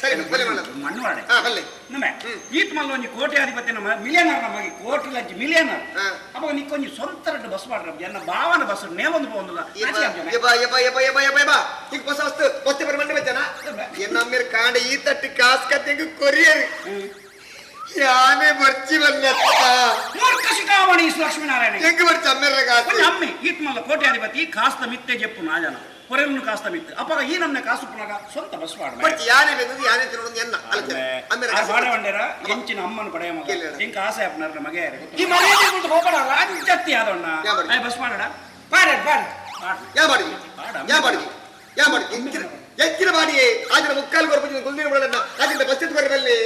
ಸರಿ ಮಣ್ಣು ವಾಡೆ ಬಲ್ಲೆ ನಮ್ಮೆ ಈತ ಮಲ್ಲ ಒಂಜಿ ಕೋಟ್ಯಾಧಿಪತಿ ನಮ್ಮ ಮಿಲಿಯನರ್ ನಮಗೆ ಕೋಟಿ ಲಜ್ಜಿ ಮಿಲಿಯನರ್ ಅವಾಗ ನಿಕ್ಕೊಂಜಿ ಸ್ವಂತ ರಡ್ಡು ಬಸ್ ಮಾಡ್ರ ಎನ್ನ ಭಾವನ ಬಸ್ ನೇವೊಂದು ಪೋಂದುಲ್ಲ ಯಬ ಯಬ ಯಬ ಯಬ ಯಬ ಯಬ ಈಗ ಹೊಸ ವಸ್ತು ವಸ್ತು ಬರ ಮಂಡಿ ಬಚ್ಚನ ಎನ್ನ ಕಾಂಡ ಈ ತಟ್ಟಿ ಕಾಸು ಕತ್ತೆಂಗು ಕೊರಿಯರ್ ಯಾನೇ ಬರ್ಚಿ ಬಂದತ್ತ ಮೂರ್ಖ ಶಿಖಾಮಣಿ ಲಕ್ಷ್ಮೀನಾರಾಯಣ ಹೆಂಗ್ ಬರ್ಚಿ ಅಮ್ಮೆರ ಕಾಸು ಅಮ್ಮೆ ಈತ ಮಲ್ಲ ಕೋಟ್ಯಾಧಿಪತಿ ಕಾಸ್ತ ಮಿತ್ತೆ ಜೆಪ್ಪು ನಾಜನ ಕೊರೆಯನ್ನು ಕಾಸ್ತ ಮಿತ್ತೆ ಅಪ್ಪಾಗ ಈ ನಮ್ನೆ ಕಾಸು ಪುನಗ ಸ್ವಂತ ಬಸ್ ಮಾಡ ಬರ್ಚಿ ಯಾನೇ ಬಂದದ್ದು ಯಾನೇ ತಿನ್ನೋದು ಎನ್ನ ಅಲ್ಲ ಆ ಬಾಡವಂಡೇರ ಎಂಚಿನ ಅಮ್ಮನ ಪಡೆಯ ಮಗ ಇಂಕ ಆಸೆ ಅಪ್ಪನಾರ ಮಗ ಈ ಮನೆ ಹೋಗೋಣ ಅಂಚತ್ತಿ ಆದಣ್ಣ ಬಸ್ ಮಾಡೋಣ ಪಾಡ ಪಾಡ ಯಾ ಬಾಡಿ ಯಾ ಬಾಡಿ ಯಾ ಬಾಡಿ ಎಂಚಿನ ಎಂಚಿನ ಬಾಡಿಯೇ ಆದಿನ ಮುಕ್ಕಾಲು ಕೊರಪು ಗುಲ್ದಿನ ಬಿಡಲ್ಲ ಆದಿಂದ ಬಸ್ ಎತ್ತು ಬರಬಲ್ಲಿ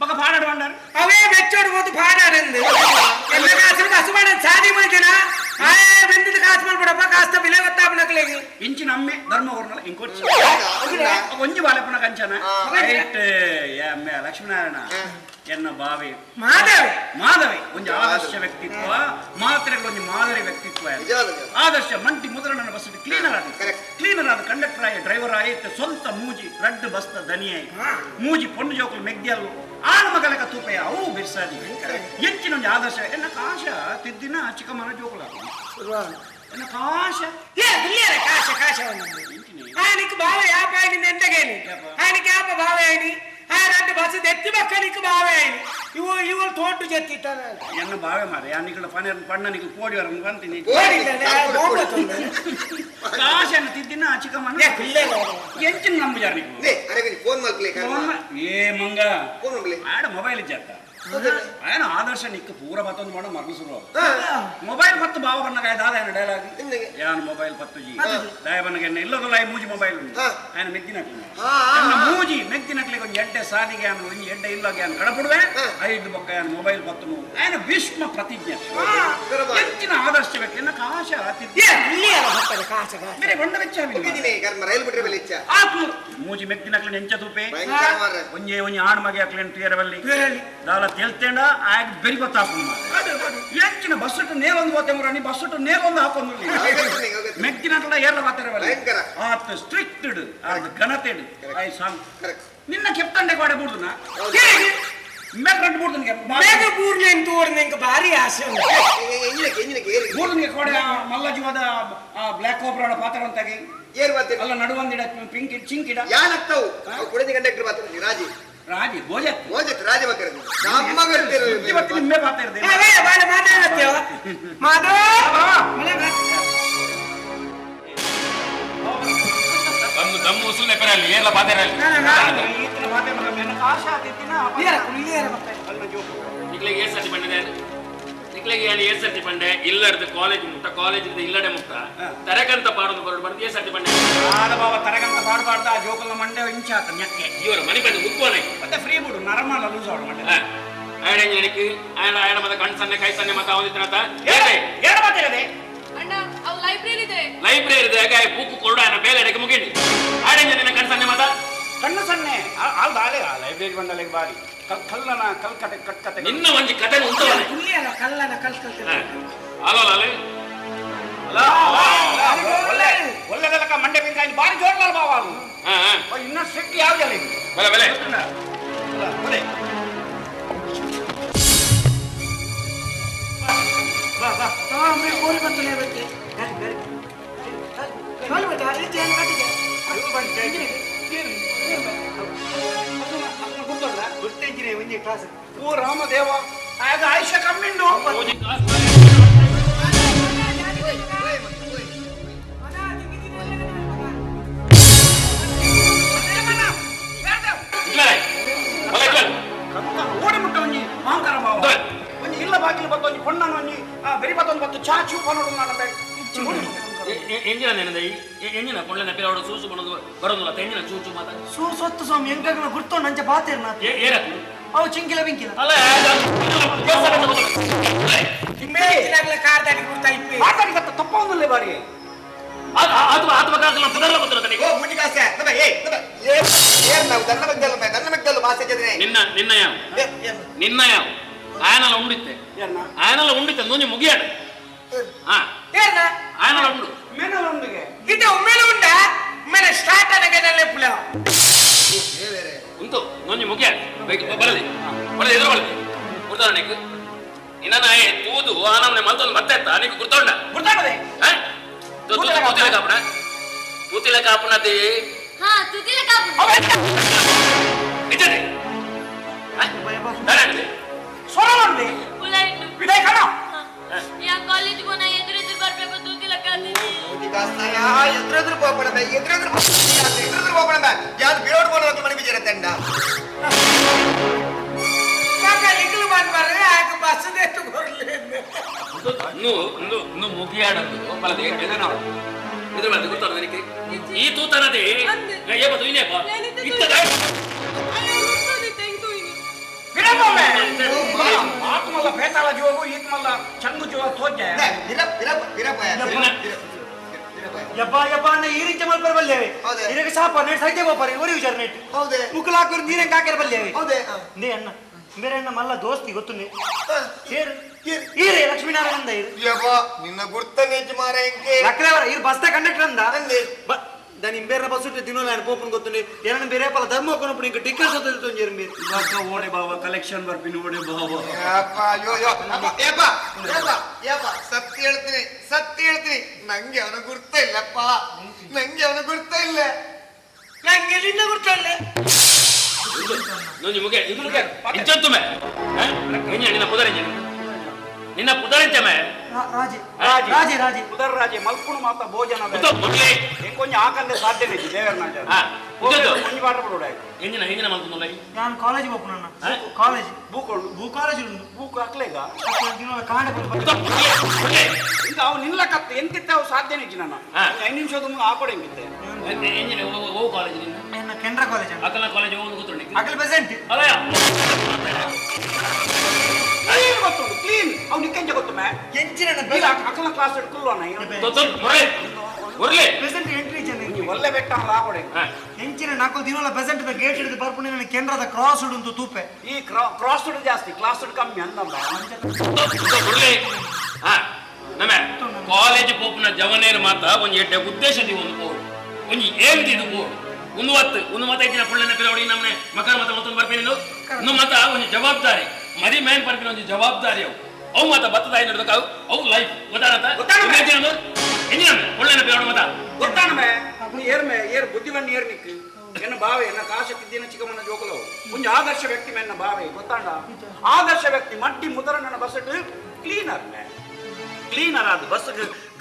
ಮಗ ಪಾಡಾಡುವಂಡಾರ ಅವೇ ಬೆಚ್ಚೋಡು ಹೋದು ಪಾಡಾಡಂದು ಎಲ್ಲ ಕಾಸು ಕಾಸು ಮಾಡ ಸಾದಿ ಮಾಡ್ತೀನ ಆಯೇ ಬೆಂದದ ಕಾಸು ಮಾಡ್ಬಿಡಪ್ಪ ಕಾಸ್ತ ಬಿಲೆ ಗೊತ್ತಾಪನಕ್ಲೇಗಿ ಇಂಚಿನ ಅಮ್ಮೆ ಧರ್ಮ ಹೊರ್ನಲ್ಲ ಇಂಕೊಚ್ಚಿ ಒಂಜಿ ಬಾಲೆಪ್ಪನ ಕಂಚನ ರೈಟ್ ಅಮ್ಮೆ ಲಕ್ಷ್ಮೀನಾರಾಯಣ ಎನ್ನ ಬಾವಿ ಮಾಧವಿ ಮಾಧವಿ ಒಂದು ಆದರ್ಶ ವ್ಯಕ್ತಿತ್ವ ಮಾತ್ರೆಗಳು ಒಂದು ಮಾದರಿ ವ್ಯಕ್ತಿತ್ವ ಆದರ್ಶ ಮಂಟಿ ಮುದ್ರಣ ಬಸ್ ಕ್ಲೀನರ್ ಆದ ಕ್ಲೀನರ್ ಆದ ಕಂಡಕ್ಟರ್ ಆಗಿ ಡ್ರೈವರ್ ಆಗಿ ಸ್ವಂತ ಮೂಜಿ ರಡ್ಡು ಬಸ್ತ ದನಿಯಾಯಿ ಮೂಜಿ ಪೊಣ್ಣು ಜೋಕುಲು ಮೆಗ್ದಿಯಲ್ಲು ಆಣ ಮಗಲಕ ತೂಪೆಯ ಅವು ಬಿರ್ಸಾದಿ ಹೆಚ್ಚಿನ ಒಂದು ಆದರ್ಶ ಎನ್ನ ಕಾಶ ತಿದ್ದಿನ ಚಿಕ್ಕಮ್ಮನ ಜೋಕುಲ ಎನ್ನ ಕಾಶ ಏ ಬಿಲ್ಲಿಯರ ಕಾಶ ಕಾಶ ఆయనకి బావ యాపాయని ఎంతగేని ఆయనకి యాప బావ అయిని ಆ రెండు ಬಸ್ ಎತ್ತಿ ಮಕ್ಕಳಿಗೆ ಬಾವೆ ಆಯ್ನಿ ಇವು ಇವು ತೋಟು ಜೆತ್ತಿಟ್ಟಾನ ಎನ್ನ ಬಾವೆ ಮಾರೆ ಯಾನಿಗಳ ಪಣ ಪಣ್ಣನಿಗೆ ಕೋಡಿ ವರ ಅಂತೀನಿ ಕಾಶನ್ನು ತಿದ್ದಿನ ಚಿಕ್ಕಮ್ಮನ ಎಂಚಿನ ನಂಬುಜಾರ ನೀವು ಅರೆ ಫೋನ್ ಮಾಡ್ಲಿ ಏ ಮಂಗ ಫೋನ್ ಮಾಡ್ಲಿ ಆಡ ಮೊಬೈಲ್ ಇಜ್ಜತ್ತ ఆయన ಆದರ್ಶ ನಿಕ್ಕ ಪೂರ ಬತ್ತೊಂದು ಮಾಡ ಮರಣ ಶುರು ಮೊಬೈಲ್ ಪತ್ತು ಬಾವ ಬಣ್ಣಗ ದಾದ ఆయన ಡೈಲಾಗ್ ಯಾನ್ ಮೊಬೈಲ್ ಪತ್ತು ಜಿ ದಯ ಬಣ್ಣಗೆ ಇಲ್ಲದಲ್ಲ ಮೂಜಿ ಮೊಬೈಲ್ ఆయన ಮೆಗ್ದಿನಕ್ಲೆ ನನ್ನ ಮೂಜಿ ಮೆಗ್ದಿನಕ್ಲೆ ಒಂಜಿ ಎಡ್ಡೆ ಸಾದಿಗೆ ಆನ್ ಒಂಜಿ ಎಡ್ಡೆ ಇಲ್ಲಗೆ ಆನ್ ಕಡಪುಡುವೆ ಐದು ಬೊಕ್ಕ ಯಾನ್ ಮೊಬೈಲ್ ಪತ್ತು ఆయన ಭೀಷ್ಮ ಪ್ರತಿಜ್ಞೆ ಎಂಚಿನ ಆದರ್ಶ ಬೇಕು ಎನ್ನ ಕಾಶ ಬೇರೆ ಬಂಡ ವೆಚ್ಚ ರೈಲ್ ಬಿಟ್ರೆ ಬೆಲೆ ಇಚ್ಚ ಮೂಜಿ ಮೆಗ್ದಿನಕ್ಲೆ ಎಂಚ ತೂಪೆ ಒಂಜೆ ಒಂಜಿ ಆಣ್ ಮಗೆ ಅಕ್ಲೆ ತುಯರವಲ್ಲಿ ದಾಲ ತೇಲ್ತೇಂಡ ಆಗ ಬೆರಿ ಗೊತ್ತಾಪು ಎಂಚಿನ ಬಸ್ ನೇರೊಂದು ಹೋತೆ ಮುರಾಣಿ ಬಸ್ ನೇರೊಂದು ಹಾಕೊಂಡು ಮೆಗ್ದಿನಕ್ಲ ಏರ್ಲ ಮಾತಾರವಲ್ಲ ಆತ ಸ್ಟ್ರಿಕ್ಟ್ ಆತ ಘನತೆಡ್ I song ನಿನ್ನ ಕೆಪ್ತಂಡೆ ಕೋಡೆ ಬೂಡ್ದುನ ಮೇಲ್ ರಂಟು ಬೂಡ್ದುನಿಗೆ ಬೇಗ ಬೂರ್ನೆ ಅಂತ ಓಡ್ನೆ ಭಾರಿ ಆಸೆ ಬೂರ್ದುನಿಗೆ ಕೋಡೆ ಮಲ್ಲ ಜೀವದ ಬ್ಲ್ಯಾಕ್ ಕೋಬ್ರಾಡ ಪಾತ್ರ ಅಂತಾಗಿ ಅಲ್ಲ ನಡುವಂದಿಡ ಪಿಂಕ್ ಚಿಂಕಿಡ ಯಾನತ್ತವು ಕುಡಿದ ಕಂಡಕ್ಟರ್ ಮಾತ್ರ ರಾಜಿ ರಾಜಿ ಭೋಜತ್ ಭೋಜತ್ ರಾಜಿ ಬಕ್ಕರ ನಮ್ಮ ಇವತ್ತು ನಿಮ್ಮೆ ಪಾತ್ರ ಇರ್ದೆ ದಮ್ಮು ಉಸುಲ್ನೆ ಪೆರಲ್ಲಿ ಏರ್ಲ ಪಾತೆರಲ್ಲಿ ನಿಕ್ಲೆಗೆ ಏರ್ ಸರ್ತಿ ಪಂಡೆ ನಿಕ್ಲೆಗೆ ಏನು ಏರ್ ಸರ್ತಿ ಪಂಡೆ ಇಲ್ಲಡ್ದು ಕಾಲೇಜ್ ಮುಟ್ಟ ಕಾಲೇಜ್ ಇಲ್ಲಡೆ ಮುಟ್ಟ ತರಗಂತ ಪಾಡೊಂದು ಬರೋಡು ಬಂದು ಏರ್ ಸರ್ತಿ ಪಂಡೆ ಆದ ಬಾವ ತರಗಂತ ಪಾಡಬಾರ್ದ ಆ ಜೋಕಲ್ನ ಮಂಡೆ ಇಂಚಾತ ನೆಕ್ಕೆ ಇವರ ಮನೆ ಬಂದು ಮುಕ್ಕೋನೆ ಮತ್ತೆ ಫ್ರೀ ಬಿಡು ನರಮಲ್ಲ ಲೂಸ್ ಅವಳು ಮಂಡೆ ಆಯಣ ಆಯಣ ಆಯಣ ಮತ್ತೆ ಕಣ್ ಸನ್ನೆ ಕೈ ಸನ್ನೆ ಮತ್ತೆ ಅವನಿತ್ರ ಏನ ಮಾತಾಡದೆ ಅಣ್ಣ ಅವು ಲೈಬ್ರರಿ ಇದೆ ಲೈಬ್ರರಿ ಇದೆ ಹಾಗೆ ಬುಕ್ ಕೊಡು ಆಯನ ಬೇಲೆ ಎಡಕ್ಕೆ ಮುಗಿಂಡಿ ಆಯಣ ನಿನ್ನ ಕಣ್ ಸನ್ನೆ ಮಾತಾ ಕಣ್ಣು ಸನ್ನೆ ಅಲ್ದ ಆಲೆ ಆ ಲೈಬ್ರರಿ ಬಂದಲ್ಲಿಗೆ ಬಾರಿ ಕಲ್ಲನ ಕಲ್ಕತೆ ಕಟ್ಕತೆ ನಿನ್ನ ಒಂಜಿ ಕತೆ ಉಂಟು ಕಲ್ಲನ ಕಲ್ಕತೆ ಅಲ್ಲ ಅಲ್ಲ ಒಳ್ಳೆ ಒಳ್ಳೆದಲಕ ಮಂಡೆ ಪಿಂಕಾಯಿ ಬಾರಿ ಜೋಡ್ಲಾರ ಬಾವ ಅದು ಇನ್ನ ಸ್ಟ್ರಿಕ್ಟ್ ಯಾವ್ದಲ್ಲ ಇದು ಬೆಲೆ ಬೆಲೆ ಒಳ್ಳೆ ಬಾ ಬಾ ಕೋರಿ ಬರ್ತಲೇ ಬತ್ತೆ ಓ ರಾಮದೇವ ಆಗ ಆಯುಷ್ಯ ಕಮ್ಮಿಂಡು ಓಡಿ ಮುಟ್ಟ ಒಂಜಿ ಮಾಂಕರ ಬಾವ ಒಂಜಿ ಇಲ್ಲ ಬಾಗಿಲು ಬತ್ತು ಒಂಜಿ ಪೊಣ್ಣನ ಒಂಜಿ ಬೆರಿ ಬತ್ತೊಂದು ಬತ್ತು ಚಾಚು ಪನ್ನೋಡು ನಾನು ಎಂಜಿನ ನೆನದ ಎಂಜಿನ ಕೊಳ್ಳೆನ ಪಿರವಡು ಸೂಸು ಬರೋದು ಬರೋದಿಲ್ಲ ತೆಂಗಿನ ಚೂಚು ಮಾತಾ ಸೂಸೊತ್ತು ಸ್ವಾಮಿ ಎಂಕಾಗನ ಗುರ್ತೋ ನಂಚ ಬಾತೇರ್ನ ಏರಕು ಅವು ಚಿಂಕಿಲ ಬಿಂಕಿಲ ಅಲ್ಲ ತಪ್ಪೊಂದಿಲ್ಲ ಬಾರಿ ಅದು ಆತ್ಮಕಾಗಲ್ಲ ಪುನರ್ಲ ಗೊತ್ತಿಲ್ಲ ಓ ಮುನಿಕಾಸೆ ನಮ್ಮ ಏ ನಮ್ಮ ಏ ಏರ್ ನಾವು ದನ್ನ ಮಗ್ದಲ್ಲ ದನ್ನ ಮಗ್ದಲ್ಲ ಮಾಸೆ ಜದ್ರೆ ನಿನ್ನ ನಿನ್ನ ಯಾವ ನಿನ್ನ ಯಾವ ಆಯನಲ್ಲ ಉಂಡಿತ್ತೆ ಆಯನಲ್ಲ ಉಂಡಿತ್ತೆ ನೂನಿ ಮುಗಿಯಾಡ ಹಾ ಆಯನಲ್ಲ ಉಂಡು ಮೇನಲ್ಲ ಉಂಡಿಗೆ ಇದು ಒಮ್ಮೆಲೆ ಉಂಡ ಒಮ್ಮೆಲೆ ಸ್ಟಾರ್ಟ್ అనగానే ಪುಲ ಉಂಟು ನೊಂಜಿ ಮುಗಿಯಾಡ ಬರಲಿ ಬರಲಿ ಎದುರು ಬರಲಿ ಗುರ್ತಾರ ನೀಕು ಇನ್ನ ನಾಯಿ ತೂದು ಆನಮ್ನೆ ಮಲ್ತೊಂದು ಮತ್ತೆ ಅತ್ತ ನೀಕು ಗುರ್ತೊಂಡ ಗುರ್ತಾಡದೆ ತೂತಿಲ ಕಾಪುಣ ತೂತಿಲ ಕಾಪುಣತೆ ಹಾ ತೂತಿಲ ಕಾಪುಣ ನಿಜನೇ ಸೊರವಂದೆ ವಿದಾಯ ಕಣ ಯಾ ಕಾಲೇಜ್ ಗೋನ ಎದುರು ಎದುರು ಬರ್ಬೇಕು ತೂತಿಲ ಕಾತೀನಿ ಎದುರೆದುರು ಹೋಗೋಣ ಎದುರೆದುರು ಎದುರೆದುರು ಹೋಗೋಣ ಯಾರು ಬಿರೋಡ್ ಬೋಣ ಮನೆ ಬಿಜರ ತಂಡ ಮುಗಿಯಾಡಂದು ಬಲದೆ ಎದನಾವು ಇದ್ರ ಬಲದೆ ಗೊತ್ತಾದ ನನಗೆ ಈ ತೂತನದೇ ಏ ಬದು ಇನೇಪ ಇತ್ತದ ಆತ್ಮಲ್ಲ ಬೇತಾಳ ಜೋಗು ಈತ್ಮಲ್ಲ ಚಂಗು ಜೋಗ ತೋಜೆ ಯಬ್ಬ ಯಬ್ಬ ಅನ್ನ ಈ ರೀತಿ ಮಲ್ಪರ ಬಲ್ಲೇವೆ ಇರಗೆ ಸಾಪ ನೆಟ್ ಸೈತೆ ಬೋಪರ್ ಇವರಿ ವಿಚಾರ ನೆಟ್ ಹೌದೇ ಮುಕ್ಕಲಾಕುರ್ ನೀರೆಂಗ್ ಹಾಕಿರ ಬಲ್ಲೇವೆ ಹೌದೇ ನೇ ಅಣ್ಣ ಬೇರೆ ಅಣ್ಣ ಮಲ್ಲ ದೋಸ್ತಿ ಗೊತ್ತುನ್ನೆ ಏರು ಈರೆ ಲಕ್ಷ್ಮೀನಾರಾಯಣ ಅಂದ ಇರು ಯಬ್ಬ ನಿನ್ನ ಗುರ್ತನೆ ಮಾರ ಎಂಕೆ ಲಕ್ರೇವರ ಇರು ಬಸ್ತ ಕಂಡಕ್ಟರ್ ಅಂದ దాని ఇంబేర్న బస్సు ఉంటే దినోలు ఆయన పోపును ಗೊತ್ತುಂడి ಏನನ್ನ ಬೇರೆ ಪಲ ಧರ್ಮ ಕೊನప్పుడు ఇంకా ಟಿಕೆಟ್ ಸೊತ್ತೊಂದು ಜೇರು ಇವಾಗ ಓಡೆ ಬಾವ ಕಲೆಕ್ಷನ್ ಬರ್ಪಿನ ಓಡೆ ಬಾವ ಯಪ್ಪ ಅಯ್ಯೋ ಅಯ್ಯೋ ಯಪ್ಪ ಯಪ್ಪ ಯಪ್ಪ ಸತ್ಯ ಹೇಳ್ತೀನಿ ಸತ್ಯ ಹೇಳ್ತೀನಿ ನಂಗೆ ಅವನ ಗುರ್ತ ಇಲ್ಲಪ್ಪ ನಂಗೆ ಅವನ ಗುರ್ತ ಇಲ್ಲ ನಂಗೆ ನಿನ್ನ ಗುರ್ತ ಇಲ್ಲ ನುಂಜಿ ಮುಗೆ ಇಂಚೊತ್ತುಮೆ ನಿನ್ನ ಪುದರಿಂಜ ನಿನ್ನ ಪುದರಿಂಚಮೆ ರಾಜೆ ರಾಜೆ ರಾಜೆ ಪುದರ್ ರಾಜೆ ಮಲ್ಪುಣ ಮಾತ ಭೋಜನ ಮೊದಲೇ కొంచెం ఆకలి సాధ్యమే దేవర్నాజ ಒಂಜಿ ಪಾಠ ಪಡೋಡ ಎಂಜಿನ ಎಂಜಿನ ಮಲ್ತುಂದುಲ್ಲ ನಾನು ಕಾಲೇಜ್ ಹೋಗ್ಪುನಣ್ಣ ಕಾಲೇಜ್ ಬೂಕೊಳ್ಳು ಬೂ ಕಾಲೇಜ್ ಉಂಡು ಬೂಕು ಅಕ್ಲೇಗ ಕಾಂಡ ಈಗ ಅವು ನಿಲ್ಲಕತ್ತ ಎಂತಿತ್ತೆ ಅವು ಸಾಧ್ಯನೇ ಇಜ್ಜಿ ನಾನು 5 ನಿಮಿಷದ ಆ ಕೊಡೆ ಎಂಕಿತ್ತೆ ಎಂಜಿನ ಓ ಕಾಲೇಜ್ ನಿನ್ನ ಎನ್ನ ಕೆನರಾ ಕಾಲೇಜ್ ಅಕಲ ಕಾಲೇಜ್ ಹೋಗಿ ಗೊತ್ತುಂಡು ಅಕಲ್ ಪ್ರೆಸೆಂಟ್ ಅಲ್ಲ ಕ್ಲೀನ್ ಗೊತ್ತುಂಡು ಕ್ಲೀನ್ ಅವು ನಿಕ್ಕೆಂಚ ಗೊತ್ತು ಮೇ ಎಂಚಿನ ಈಗ ಅಕಲ ಕ್ಲಾಸ್ ಕುಲ್ಲೋಣ ಮುರಳಿ ಪ್ರೆಸೆಂಟ್ ಎಂಟ್ರಿ ಜನ ನೀ ಒಳ್ಳೆ ಬೆಟ್ಟ ಆ ಕೊಡೆ ಎಂಚಿನ ನಾಲ್ಕು ದಿನಲ ಪ್ರೆಸೆಂಟ್ the gate ಹಿಡಿದು ಬರ್ಪುಣೆ ನನ್ನ ಕೆನರಾದ ಕ್ರಾಸ್ ಉಂಟು ತೂಪೆ ಈ ಕ್ರಾಸ್ ಜಾಸ್ತಿ ಕ್ಲಾಸ್ ಕಮ್ಮಿ ಅಂದಮ್ಮ ಮುರಳಿ ಹಾ ನಮ್ಮ ಕಾಲೇಜ್ ಪೋಪುನ ಜವನೇರು ಮಾತ ಒಂಜಿ ಎಡ್ಡೆ ಉದ್ದೇಶ the ಒಂದು ಬೋರ್ಡ್ ಒಂಜಿ ಏಮ್ ದಿದು ಬೋರ್ಡ್ ಒಂದು ಹೊತ್ತು ಒಂದು ಮತ ಇದ್ದಿನ ಪುಳ್ಳನ ಪಿಲವಡಿ ನಮ್ಮನೆ ಮಕರ ಮತ ಮತ್ತೊಂದು ಬರ್ಪೇನಿಲ್ಲ ಇನ್ನು ಮತ ಒಂಜಿ ಜವಾಬ್ದಾರಿ ಮರಿ ಮೇನ್ ಬರ್ಪಿನ ಒಂಜಿ ಜವಾಬ್ದಾರಿ ಅವು ಅವು ಮಾತ ಬತ್ತದಾಯಿ ನಡ್ಬೇಕು ಅವು ಅವು ಲೈಫ್ ಗೊತ್ತಾನತ್ತ ಎಂಜಿನ ಪುಳ್ಳನ ಪಿಲವಡಿ ಮತ ಗೊತ್ತಾನಮೆ ಏರ್ಮೆ ಏರ್ ಬುದ್ಧಿವನ್ನ ಏರ್ ನಿಕ್ ಎನ್ನ ಬಾವೆ ಎನ್ನ ಕಾಶ ತಿದ್ದಿನ ಚಿಕ್ಕಮ್ಮನ ಜೋಕುಲವು ಒಂಜಿ ಆದರ್ಶ ವ್ಯಕ್ತಿ ಮೆನ್ನ ಬಾವೆ ಗೊತ್ತಾಂಡ ಆದರ್ಶ ವ್ಯಕ್ತಿ ಮಟ್ಟಿ ಮುದರಣ್ಣನ ಬಸ್ಸಟ್ ಕ್ಲೀನರ್ ಮೇ ಕ್ಲೀನರ್ ಆದ ಬಸ್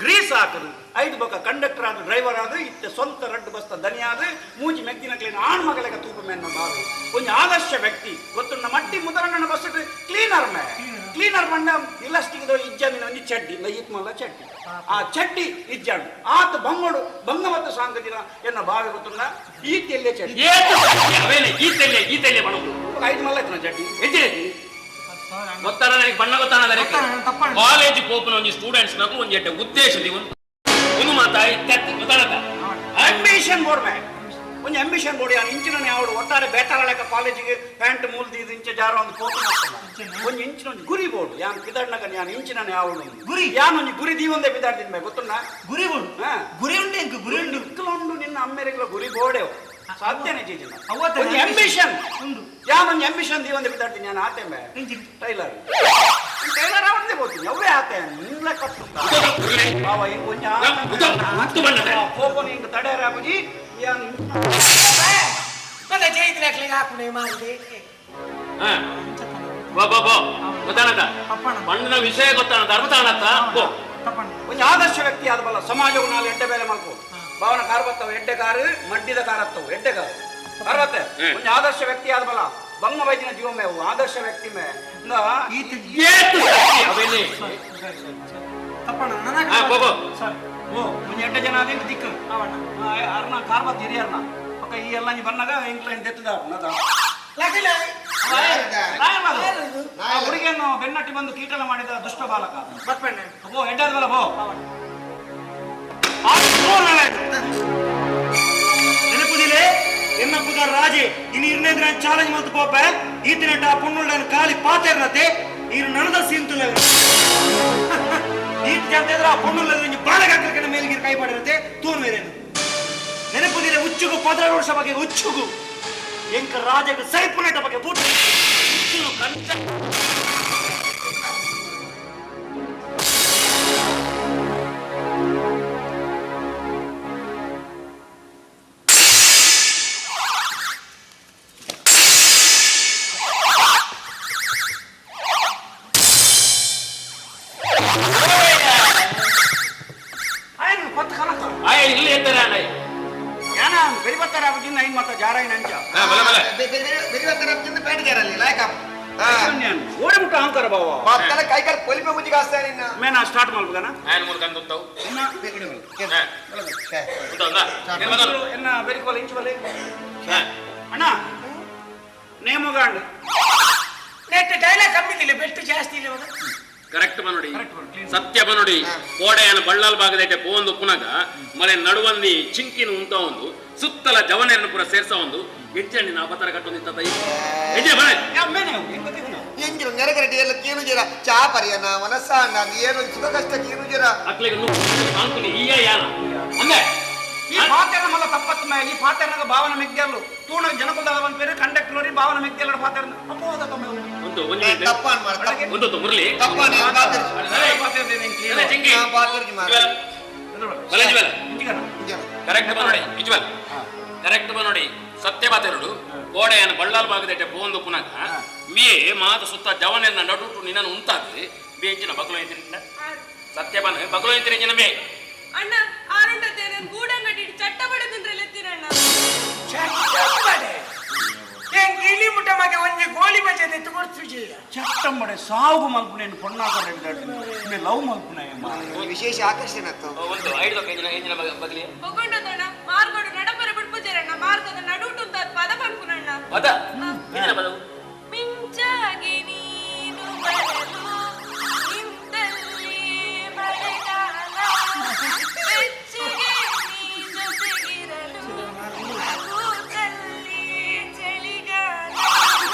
ಗ್ರೀಸ್ ಹಾಕದು ಐದು ಬೊಕ ಕಂಡಕ್ಟರ್ ಆದ ಡ್ರೈವರ್ ಆದ ಇತ್ತೆ ಸ್ವಂತ ರಡ್ಡು ಬಸ್ತ ದನಿಯಾದ ಮೂಜಿ ಮೆಗ್ದಿನ ಕ್ಲೀನ್ ಆಣ್ ಮಗಲೆಗ ತೂಪು ಮೆನ್ನ ಬಾವೆ ಒಂಜಿ ಆದರ್ಶ ವ್ಯಕ್ತಿ ಗೊತ್ತುಂಡ ಮಟ್ಟಿ ಮುದರಣ್ಣನ ಬಸ್ಸಟ್ ಕ್ಲೀನರ್ ಮೇ ಕ್ಲೀನರ್ ಬಂಡ ಇಲಾಸ್ಟಿಕ್ ಇಜ್ಜಾನಿನ ಒಂಜಿ ಚಡ್ಡಿ ಲೈತ್ ಮಲ್ಲ ಚಡ್ಡಿ ಆ ಚಡ್ಡಿ ಇಜ್ಜಾನು ಆತ ಬಂಗೋಡು ಬಂಗ ಮತ್ತು ಸಾಂಗದಿನ ಎನ್ನ ಬಾವೆ ಗೊತ್ತುಂಡ ಈ ತೆಲ್ಲೆ ಚಡ್ಡಿ ಈ ತೆಲ್ಲೆ ಈ ತೆಲ್ಲೆ ಬಣ್ಣದು ಐದು ಮಲ್ಲ ಆಯ್ತು ಚಡ್ಡಿ ಎಜ್ಜೆ ಗೊತ್ತಾನ ನನಗೆ ಬಣ್ಣ ಗೊತ್ತಾನ ಕಾಲೇಜ್ ಪೋಪುನ ಒಂಜಿ ಸ್ಟೂಡೆಂಟ್ಸ್ ನಕು ಒಂಜಿ ಎಡ್ಡೆ ಉದ್ದೇಶ ಒಂದು ಮಾತಾಯಿ ಗೊತ್ತಾನತ್ತ ಅಂಬಿಷನ್ ಬೋರ್ಡ್ ಮೇ ಒಂಜಿ ಅಂಬಿಷನ್ ಬೋರ್ಡ್ ಯಾನು ಇಂಚಿನ ಯಾವಡು ಒಟ್ಟಾರೆ ಬೇತಾಳಕ ಕಾಲೇಜಿಗೆ ಪ್ಯಾಂಟ್ ಮೂಲ್ದಿ ಇದು ಇಂಚ ಜಾರ ಒಂದು ಪೋಪು ಒಂಜಿ ಇಂಚಿನ ಒಂಜಿ ಗುರಿ ಬೋರ್ಡ್ ಯಾನ್ ಪಿದಾಡ್ನಗ ಯಾನ್ ಇಂಚಿನ ಯಾವಡು ಗುರಿ ಯಾನ್ ಒಂಜಿ ಗುರಿ ದೀವಂದೆ ಪಿದಾಡ್ದಿನ ಮೇ ಗೊತ್ತುಂಡ ಗುರಿ ಬೋರ್ಡ್ ಗುರಿ ಉಂಟು ಎಂಕ್ ಗುರಿ ಉಂಡು ಇಕ್ಕಲುಂಡು ನಿನ್ನ ಅಮ್ಮೆರೆಗಳ ಗುರಿ ಬೋರ್ಡೆ ಸಾಧ್ಯನೇ ಜೀಜಿನ ಒಂಜಿ ಅಂಬಿಷನ್ ಉಂಡು ಯಾನ್ ಒಂಜಿ ಅಂಬಿಷನ್ ದೀವಂದೆ ಪಿದಾಡ್ತೀನಿ ಯಾನ್ ಆತೆ ಮೇ ಟೈಲರ್ ಟೈಲರ್ ಅವನದೇ ಹೋಗ್ತೀನಿ ಅವೇ ಆತೆ ನಿನ್ಲೆ ಕಟ್ಟು ಬಾವ ಹಿಂಗ್ ಒಂಜಿ ಕೋಪನ ಹಿಂಗ್ ತಡೆಯರ ಬುಜಿ ಯಾನ್ ಮತ್ತೆ ಜೈತ್ರಾಕ್ಲಿಗೆ ಹಾಕುಣೆ ಮಾಡಿದೆ ಬಾ ಬಾ ಬಾ ಗೊತ್ತಾನತ್ತ ಮಣ್ಣಿನ ವಿಷಯ ಗೊತ್ತಾನತ್ತ ಅರ್ಥ ಬೋ ಒಂಜಿ ಆದರ್ಶ ವ್ಯಕ್ತಿ ಆದ ಬಲ್ಲ ಸಮಾಜವು ನಾಳೆ ಎಡ್ಡೆ ಬೇಲೆ ಮಲ್ಕೋ ಭಾವನ ಕಾರ್ ಬತ್ತವು ಎಡ್ಡೆ ಕಾರು ಮಡ್ಡಿದ ಕಾರ್ ಹತ್ತವು ಎಡ್ಡೆ ಕಾರು ಅರ್ವತ್ತೆ ಒಂಜಿ ಆದರ್ಶ ವ್ಯಕ್ತಿ ಆದ ಬಲ್ಲ ಬಂಗ ವೈದ್ಯನ ಜೀವ ಮೇವು ಆದರ್ಶ ವ್ಯಕ್ತಿ ಮೇ ಒಂಜಿ ಎಡ್ಡೆ ಜನ ಅದೇ ದಿಕ್ಕು ಅರ್ನ ಕಾರ್ ಬತ್ತ ಹಿರಿಯರ್ನ ಪಕ್ಕ ಈ ಎಲ್ಲ ನೀ ಬನ್ನಾಗ ಇಂಗ್ಲೆಂಡ್ ದೆತ್ತದ ಹುಡುಗಿಯನ್ನು ಬೆನ್ನಟ್ಟಿ ಬಂದು ಕೀಟಲ ಮಾಡಿದ ದುಷ್ಟ ಬಾಲಕ ಬೋ ಎಡ್ಡಾದ್ವಲ್ಲ ಬೋ ನೆನಪುದಿಲೆ ಎನ್ನ ಪುದ ರಾಜೆ ಇನ್ನು ಇರ್ನೇದ್ರ ಚಾಲೆಂಜ್ ಮಲ್ತು ಪೋಪೆ ಈತನೆಟ್ಟ ಆ ಪುಣ್ಣುಳ್ಳನ ಖಾಲಿ ಪಾತೆರ್ನತೆ ಇರು ನನದ ಸೀಂತುಲ ಈತ ಜಂತೆದ್ರ ಆ ಪುಣ್ಣುಳ್ಳ ಬಾಲಕ ಹಾಕಲಿಕ್ಕೆ ಮೇಲ್ಗಿರ್ ಕೈ ಮಾಡಿರತ್ತೆ ತೂನ್ ಮೇರೇನು ನೆನಪುದಿಲೆ ಉಚ್ಚುಗು 16 ವರ್ಷ ಬಗ್ಗೆ ಉಚ್ಚುಗು ಎಂಕ ರಾಜಗ ಸೈಪುನೆಟ ಬಗ್ಗೆ ಬೂಟ ಉಚ್ಚುನು ಕಂಚ ಇಲ್ಲಿ ಎತ್ತರ ಯಾನ ಬೆರಿಬತ್ತರ ಅಬ್ಜಿಂದ ಐನ್ ಮತ್ತ ಜಾರಾಯಿನ ಅಂಚ ಬಲ ಬಲ ಬೆರಿಬತ್ತರ ಅಬ್ಜಿಂದ ಪೇಟೆಗಾರಲ್ಲಿ ಲಾಯಕ ಓಡಿ ಮುಟ್ಟ ಅಹಂಕಾರ ಬಾವ ಪಕ್ಕದ ಕೈಕಾಲು ಪೊಲಿಪೆ ಮುಜ್ಜಿ ಕಾಸ್ತಾ ನಿನ್ನ ಮೇನ ಸ್ಟಾರ್ಟ್ ಮಾಡ್ಬೇಕನ ಆಯನ್ ಮೂರು ಕಂದುತ್ತವು ಎನ್ನ ಬೆರಿಕೋಲ ಇಂಚು ಬಲೆ ಅಣ್ಣ ನೇಮಗಾಂಡ್ ನೆಟ್ ಡೈಲಾಗ್ ಕಮ್ಮಿ ಇಲ್ಲ ಬೆಟ್ಟು ಜಾಸ್ತಿ ಇಲ್ಲ ಕರೆಕ್ಟ್ ಬನೋಡಿ ಸತ್ಯ ಬನೋಡಿ ಕೋಡೆಯನ ಬಳ್ಳಾಲ್ ಭಾಗದೈತೆ ಪೋಂದು ಪುನಗ ಮಲೆ ನಡುವಂದಿ ಚಿಂಕಿನ ಉಂತ ಒಂದು ಸುತ್ತಲ ಜವನೆಯನ್ನು ಪೂರ ಸೇರ್ಸ ಒಂದು ಎಜ್ಜಣ್ಣಿ ನಾ ಪತ್ತರ ಕಟ್ಟೊಂದಿತ್ತ ಎಜ್ಜೆ ಬನೆ ಎಂಜಿನ ನೆರಗರಟಿ ಎಲ್ಲ ಕೀನು ಜರ ಚಾ ಪರಿಯನ ಮನಸ್ಸಾಂಡ ಏನು ಸುಖ ಕಷ್ಟ ಕೀನು ಜರ ಅಕ್ಲೆಗೆ ನುಗ್గు ಈಯ ಯಾನ ಅಂದೆ ಈ ಪಾತೆರ್ನ ಮಲ್ಲ ತಪ್ಪತ್ತು ಮೇ ಈ ಪಾತೆರ್ನಾಗ ಭಾವನ ಮೆಗ್ಗಲ್ಲು ತೂಣ ಜನಕುಲದ ಪೇರು ಕಂಡಕ್ಟರ್ ಭಾವನ ಮೆಗ್ಗಲ್ಲ ಪಾತೆರ್ನ ಅಪ್ಪೋದ ತಮ್ಮ ಒಂದು ತಪ್ಪ ಅನ್ ಒಂದು ಮುರಳಿ ತಪ್ಪ ಕರೆಕ್ಟ್ ಬನೋಡಿ ಇಜ್ವಲ್ ಕರೆಕ್ಟ್ ಬನೋಡಿ ಸತ್ಯ ಬಾತೆರಡು ಕೋಡೆಯನ್ನು ಬಳ್ಳಾಲ್ ಭಾಗದೈತೆ ಪೋಂದು ಪುನಗ ಮೇ ಮಾತ ಸುತ್ತ ಜವನೆನ್ನ ನಡುಟು ನಿನ್ನನ್ನು ಉಂತಾದ್ರೆ ಬೇಂಚಿನ ಬಗಲು ಐತಿರಿಲ್ಲ ಸತ್ಯ ಬನ ಬಗಲು ಐತಿರಿ ಮೇ ಅಣ್ಣ ಆರುಂಡತೆ ನಾನು ಗೂಡಂಗಡಿ ಚಟ್ಟ ಬಡದಂದ್ರೆ ಲೆತ್ತಿರಣ್ಣ. ಚಟ್ಟ ಎತ್ತು ಕೊಡ್ತಿಜಿ ಚಟ್ಟಂಬಡೆ ಸಾವು ಮಲ್ಪುನೇನು ಪೊಣ್ಣಾಕಡೆ ಮೇ ಲವ್ ಮಲ್ಪುನೆ ವಿಶೇಷ ಆಕರ್ಷಣೆ ಅತ್ತ ಒಂದು ಐದು ಎಂಜಿನ ಎಂಜಿನ ಬಗಲಿ ಬೊಗೊಂಡದಣ್ಣ ಮಾರ್ಗೋಡು ನಡಪರ ಬಿಡ್ಪುಜರಣ್ಣ ಮಾರ್ಗದ ನಡುಟುಂತ ಪದ ಪನ್ಪುನಣ್ಣ ಪದ ಎಂಜಿನ ಪದವು ಮಿಂಚಾಗಿ ನೀನು ಬರಲು ನಿಂತಲ್ಲಿ ಮಳೆಗಾಲ ಬೆಚ್ಚಗೆ ನೀ ಜೊತೆಗಿರಲು ಕೂತಲ್ಲಿ ಚಳಿಗಾಲ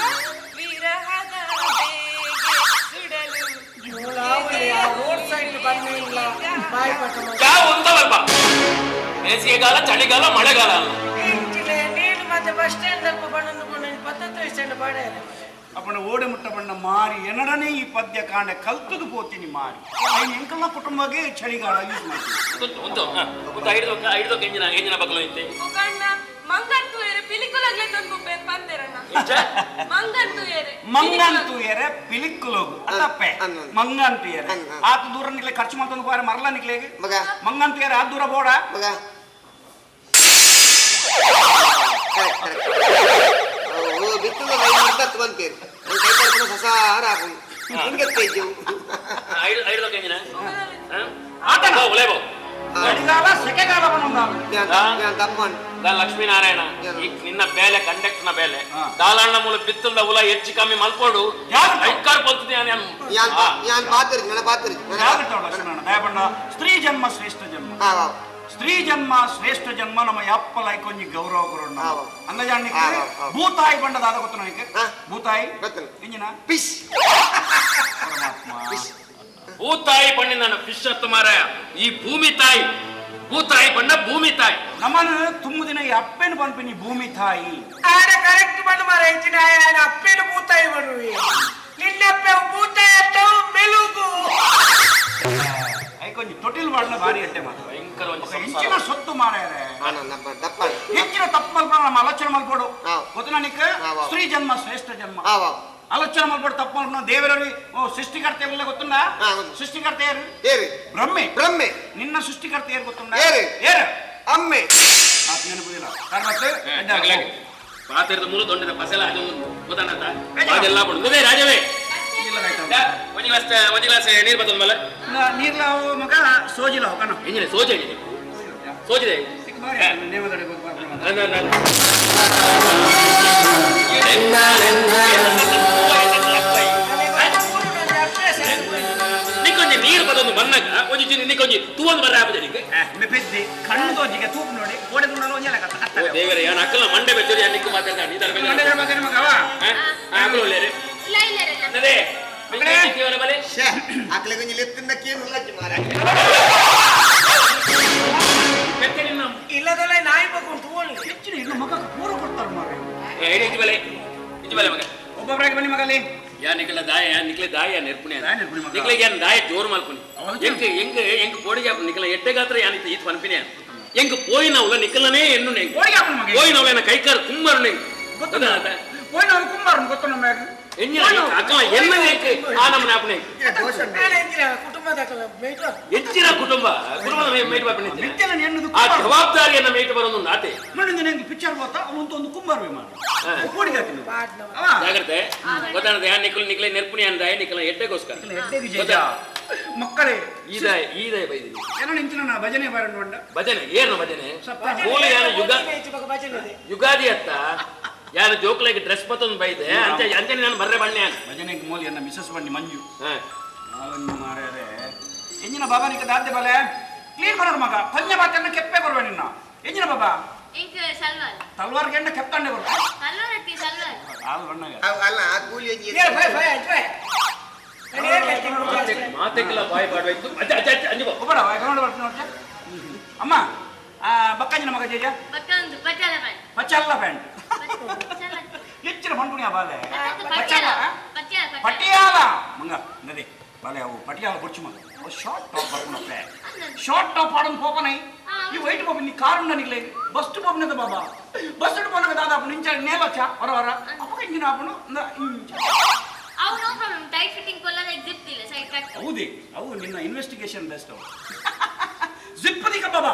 ವಿರಹದ ಬೇಗೆ ಸುಡಲು ರೋಡ್ ಸೈಡ್ ಬಂದಿಲ್ಲ ಬಾಯಿ ಪಟ್ಟ ಯಾವ ಒಂದವಲ್ಪ ಬೇಸಿಗೆಗಾಲ ಚಳಿಗಾಲ ಮಳೆಗಾಲ ಅಲ್ಲ ನೀನು ಮತ್ತೆ ಬಸ್ ಸ್ಟ್ಯಾಂಡ್ ಅಲ್ಪ ಬಂದು ಪತ್ತತ್ತು ಸ್ಟ್ಯಾಂಡ್ ಬಾಡ ಅಪ್ಪನ ಓಡೆ ಮುಟ್ಟ ಬಣ್ಣ ಮಾರಿ ಎನಡನೆ ಈ ಪದ್ಯ ಕಾಂಡೆ ಕಲ್ತದು ಪೋತೀನಿ ಮಾರಿ ಐನ್ ಎಂಕಲ್ನ ಕುಟುಂಬಗೆ ಚಳಿಗಾಲ ಯೂಸ್ ಮಾಡ್ತೀನಿ ಒಂದು ಒಂದು ಐದು ಐದು ಎಂಜಿನ ಎಂಜಿನ ಬಗಲು ಇತ್ತೆ ಬೊಗಣ್ಣ ಮಂಗನ್ ತೂಯರೆ ಪಿಲಿಕುಲಗ್ಲೆ ತಂದು ಬಂದೇರಣ್ಣ ಮಂಗನ್ ತೂಯರೆ ಮಂಗನ್ ತೂಯರೆ ಪಿಲಿಕ್ಕುಲೋಗು ಅತ್ತಪ್ಪೆ ಮಂಗನ್ ತೂಯರೆ ಆತ ದೂರ ನಿಕ್ಲೆ ಖರ್ಚು ಮಾಡ್ಕೊಂಡು ಬಾರೆ ಮರಲ ನಿಕ್ಲೆಗೆ ಮಗ ಮಂಗನ್ ತೂಯರೆ ಆ ದೂರ ಬೋಡ ಮಗ ಕರೆಕ್ಟ್ ಕರೆಕ್ಟ್ ಓ ಬಿತ್ತದ ಮೈ ಬಂತೇರಿ ಕೈ ಕರ್ಕೊಂಡು ಸಸಾರ ಆಪುಂಡು ಹಿಂಗತ್ತೆ ಇದ್ದೆವು ಐದು ಐದು ಎಂಜಿನ ಆಟ ಉಲೇಬೋ ಚಳಿಗಾಲ ಸೆಕೆಗಾಲ ತಪ್ಪನ್ ಲಕ್ಷ್ಮೀನಾರಾಯಣ ನಿನ್ನ ಬೇಲೆ ಕಂಡಕ್ಟರ್ನ ಬೇಲೆ ದಾಲಾಣ್ಣ ಮೂಲ ಬಿತ್ತಲ್ದ ಉಲ ಹೆಚ್ಚು ಕಮ್ಮಿ ಮಲ್ಪೋಡು ಐಕಾರ್ ಪಂತದೆ ಯಾನ್ ಪಾತ್ರಿ ನನ್ನ ಪಾತ್ರಿ ದಯಪಣ್ಣ ಸ್ತ್ರೀ ಜನ್ಮ ಶ್ರೇಷ್ಠ ಜನ್ಮ ಸ್ತ್ರೀ ಜನ್ಮ ಶ್ರೇಷ್ಠ ಜನ್ಮ ನಮ್ಮ ಯಪ್ಪ ಲೈಕೊಂಜಿ ಗೌರವ ಕೊಡೋಣ ಅಂಗಜಾಣಿಕೆ ಭೂತಾಯಿ ಬಂಡದಾದ ಗೊತ್ತು ನನಗೆ ಭೂತಾಯಿ ಇಂಜಿನ ಫಿಶ್ ಭೂತಾಯಿ ಬಣ್ಣ ನನ್ನ ಫಿಶ್ ಅತ್ತ ಮಾರಾಯ ಈ ಭೂಮಿ ತಾಯಿ ಭೂತಾಯಿ ಬಣ್ಣ ಭೂಮಿ ತಾಯಿ ನಮ್ಮನ್ನು ತುಂಬ ದಿನ ಈ ಅಪ್ಪೇನು ಪನ್ಪಿನಿ ಭೂಮಿ ತಾಯಿ ಆಡ ಕರೆಕ್ಟ್ ಬಣ್ಣ ಮಾರ ಹೆಚ್ಚಿನ ಆಡ ಅಪ್ಪೇನು ಭೂತಾಯಿ ಬಣ್ಣುವೆ ನಿನ್ನಪ್ಪೆ ಭೂತಾಯಿ ಅತ್ತವು ಮೆಲುಗು ಐಕೊಂಜಿ ತೊಟ್ಟಿಲ್ ಮಾಡಲ ಭಾರಿ ಅಟ್ಟೆ ಮಾತ್ರ ಭಯಂಕರ ಒಂದು ಹೆಚ್ಚಿನ ಸೊತ್ತು ಮಾರಾಯರೆ ದಪ್ಪ ಹೆಚ್ಚಿನ ತಪ್ಪು ಮಲ್ಪಡ ನಮ್ಮ ಆಲೋಚನೆ ಮಲ್ಪಡು ಗೊತ್ತು ನನಗೆ ಸ್ತ್ರೀ ಜನ್ಮ ಶ್ರೇಷ್ಠ ಜನ್ಮ ಆಲೋಚನೆ ಮಲ್ಪಡು ತಪ್ಪು ಮಲ್ಪಡು ದೇವರಲ್ಲಿ ಸೃಷ್ಟಿಕರ್ತ ಇಲ್ಲ ಗೊತ್ತುಂಡ ಸೃಷ್ಟಿಕರ್ತ ಯಾರು ಬ್ರಹ್ಮೆ ಬ್ರಹ್ಮೆ ನಿನ್ನ ಸೃಷ್ಟಿಕರ್ತ ಯಾರು ಗೊತ್ತುಂಡ ಯಾರು ಯಾರು ಅಮ್ಮೆ ಆತ ನೆನಪುದಿಲ್ಲ ಕಾರ್ಬತ್ತು ಪಾತ್ರದ ಮೂಲ ದೊಡ್ಡದ ಪಸಲ ಅದು ಗೊತ್ತಾನತ್ತ ಅದೆಲ್ಲ ಬಣ್ಣ ರಾಜವೇ ಒಂದು ಗ್ಲಾಸ್ ಒಂದು ಗ್ಲಾಸ್ ನೀರು ಬರ್ತದ ಮೇಲೆ ನೀರ್ಲ ಮಗ ಸೋಜಿಲ್ಲ ಹೋಗೋಣ ಎಂಜಿನ ಸೋಜಿ ಆಗಿದೆ ಸೋಜಿದೆ ನಿಕ್ಕೊಂಜಿ ನೀರು ಬದೊಂದು ಬನ್ನಗ ಒಂಜಿ ಚಿನ್ನಿ ನಿಕ್ಕೊಂಜಿ ತೂವೊಂದು ಬರ್ರ ಆಪುಜ ನಿಕ್ಕೆ ಮೆಪೆದ್ದಿ ಕಣ್ಣು ತೋಜಿಗೆ ತೂಪು ನೋಡಿ ಓಡೆ ದುಂಡಲ ಒಂಜಿ ಓ ದೇವರೇ ಯಾನ್ ಅಕ್ಕಲ ಮಂಡೆ ಬೆಚ್ಚರಿ ಯಾನ್ ನಿಕ್ಕು ಮಾತಾಡ್ತಾ ನೀ ತರ ಮಂಡೆ ಮಾತಾಡಿ ಮಗವ ಆಕಲು ಒಳ್ಳೆರೆ ಇಲ್ಲ ಇಲ್ಲ ನದೇ ಮಗಳೇ ಬಲೆ ಶೇ ಆಕಲೆ ಗೊಂಜಿ ಲೆತ್ತಿಂದ ಕೇನು ಲಜ್ಜಿ ಮಾರ ಇಲ್ಲದಲ್ಲ ನಾಯಿ ಮಗು ತೂವೊಂಡು ಹೆಚ್ಚಿನ ಇನ್ನು ಮಗಕ್ಕೆ ಪೂರ ಕೊಡ್ತಾರೆ ಮಾರ್ರೆ ಇಜ್ಜಿ ಬಲೆ ಇಜ್ಜಿ ಬಲೆ ಮಗ ಒಬ್ಬೊಬ್ಬರಾಗಿ ಬನ್ನಿ ಮಗಲ್ಲಿ ಯಾ ನಿಕ್ಲ ದಾಯ ನಿಕ್ಲೆ ದಾಯ ನೆರ್ಪುಣಿ ನಿಕ್ಲೆ ಯಾನ್ ದಾಯ ಜೋರು ಮಲ್ಪುನಿ ಎಂಕ್ ಎಂಕ್ ಎಂಕ್ ಪೋಡಿಗೆ ಆಪುನಿ ನಿಕ್ಲ ಎಡ್ಡೆ ಗಾತ್ರ ಯಾನ್ ಈತ್ ಪನ್ಪಿನಿ ಎಂಕ್ ಪೋಯಿನವುಲ ನಿಕ್ಲನೇ ಎನ್ನು ನೆಂಕ್ ಪೋಯಿನವುಲ ಎನ್ನ ಕೈಕಾರ್ ಕುಮ್ಮರು ನೆಂಕ್ ಗೊತ್ತಾತ ಪೋಯಿನವುಲ ಕುಮ್ಮರು ಗೊತ್ತು ನಮ್ಮ ಎಂಜಿನ ಅಕ್ಕ ಎನ್ನ ನೆಂಕ್ ಆ ನಮ್ಮನೆ ಆಪುನಿ ಹೆಚ್ಚಿನ ಕುಟುಂಬ ಕುಟುಂಬದ ಮೇಟ್ ಬಾಪುನಿ ಆ ಜವಾಬ್ದಾರಿಯನ್ನ ಮೇಟ್ ಬರೋದು ಆತೆ ಮಂಡಿಂದ ನಂಗೆ ಪಿಕ್ಚರ್ ಗೊತ್ತಾ ಅವನು ಒಂದು ಕುಂಬಾರ ಮಾಡ ಕೋಡಿಗೆ ಹಾಕಿನ ಜಾಗ್ರತೆ ಗೊತ್ತಾನದ ಯಾನ್ ನಿಕ್ಲು ನಿಕ್ಲೆ ನೆರ್ಪುಣಿ ಅಂದ ನಿಕ್ಲ ಎಡ್ಡೆಗೋಸ್ಕರ ಮಕ್ಕಳೇ ಈದಾಯ ಈದಾಯ ಬೈದಿನಿ ಏನೋ ನಿಂತಿನ ನಾ ಭಜನೆ ಬಾರಂಡ ಭಜನೆ ಏನು ಭಜನೆ ಮೂಲ ಯಾನು ಯುಗ ಯುಗಾದಿ ಅತ್ತ ಯಾರು ಜೋಕ್ಲಾಗಿ ಡ್ರೆಸ್ ಪತ್ತೊಂದು ಬೈದೆ ಅಂಚೆ ಅಂಚನೆ ನಾನು ಬರ್ರೆ ಬಣ್ಣೆ ಭಜನೆಗೆ ಮೂಲ ಎನ್ನ ಮಿಸಸ್ ಬಣ್ಣಿ ಮಂಜು ಮಾರ್ಯಾರೆ ಎಂಜಿನ ಬಾಬಾ ನಿಕ್ಕ ದಾದ್ದೆ ಬಲೆ ಕ್ಲೀನ್ ಬರೋಣ ಮಗ ಪಂಜ ಮಾತನ್ನ ಕೆಪ್ಪೆ ಬರುವ ನಿನ್ನ ಎಂಜಿನ ಬಾಬಾ ಎಂಕ್ ಸಲ್ವಾರ್ ತಲ್ವಾರ್ ಗೆಂಡ ಕೆತ್ತಂಡೆ ಬರುವ ಸಲ್ವಾರ್ ಅತ್ತಿ ಸಲ್ವಾರ್ ಆಲ್ ಬಣ್ಣಗ ಅಲ್ಲ ಆ ಕೂಲಿ ಎಂಜಿ ಮಾತೆಕ್ಕೆಲ್ಲ ಬಾಯಿ ಪಾಡ್ಬೇಕು ಅಜ್ಜ ಅಜ್ಜ ಅಜ್ಜ ಅಂಜು ಒಬ್ಬಡ ಕನ್ನಡ ಬರ್ತೀನಿ ನೋಡ್ತೆ ಅಮ್ಮ ಬಕ್ಕಂಜಿನ ಮಗ ಜೇಜ ಬಕ್ಕಂದು ಪಚಾಲ ಪ್ಯಾಂಟ್ ಪಚಾಲ ಪ್ಯಾಂಟ್ ಹೆಚ್ಚಿನ ಬಂಡುಣಿ ಬಾಲೆ ಪಟಿಯಾಲ ಪಟಿಯಾಲ ಮಂಗ ನದಿ ಬಾಲೆ ಅವು ಪಟಿಯಾಲ ಬೊಚ್ಚು ಮಗ ಶಾರ್ಟ್ ಟಾಪ್ ಬರ್ಕೊಂಡು ಶಾರ್ಟ್ ಟಾಪ್ ಆಡೋದು ಪೋಪನೈ ಈ ವೈಟ್ ಬಾಬು ನೀ ಕಾರು ನನಗೆ ಬಸ್ ಪೋಪನದ ಬಾಬಾ ಬಸ್ ಪೋನಗ ದಾದಾಪು ನಿಂಚ ನೇಲೊಚ್ಚ ಹೊರ ಹೊರ ಅಪ್ಪಗ ಇಂಜಿನ ಆಪನು ಇಂಚ ಅವು ನೋ ಪ್ರಾಬ್ಲಮ್ ಟೈಟ್ ಫಿಟ್ಟಿಂಗ್ ಕೊಲ್ಲದ ಜಿಪ್ ಇಲ್ಲ ಸೈಡ್ ಕಟ್ ಹೌದೇ ಅವು ನಿನ್ನ ಇನ್ವೆಸ್ಟಿಗೇಷನ್ ಬೆಸ್ಟ್ ಅವು ಜಿಪ್ ದಿಗ ಬಾಬಾ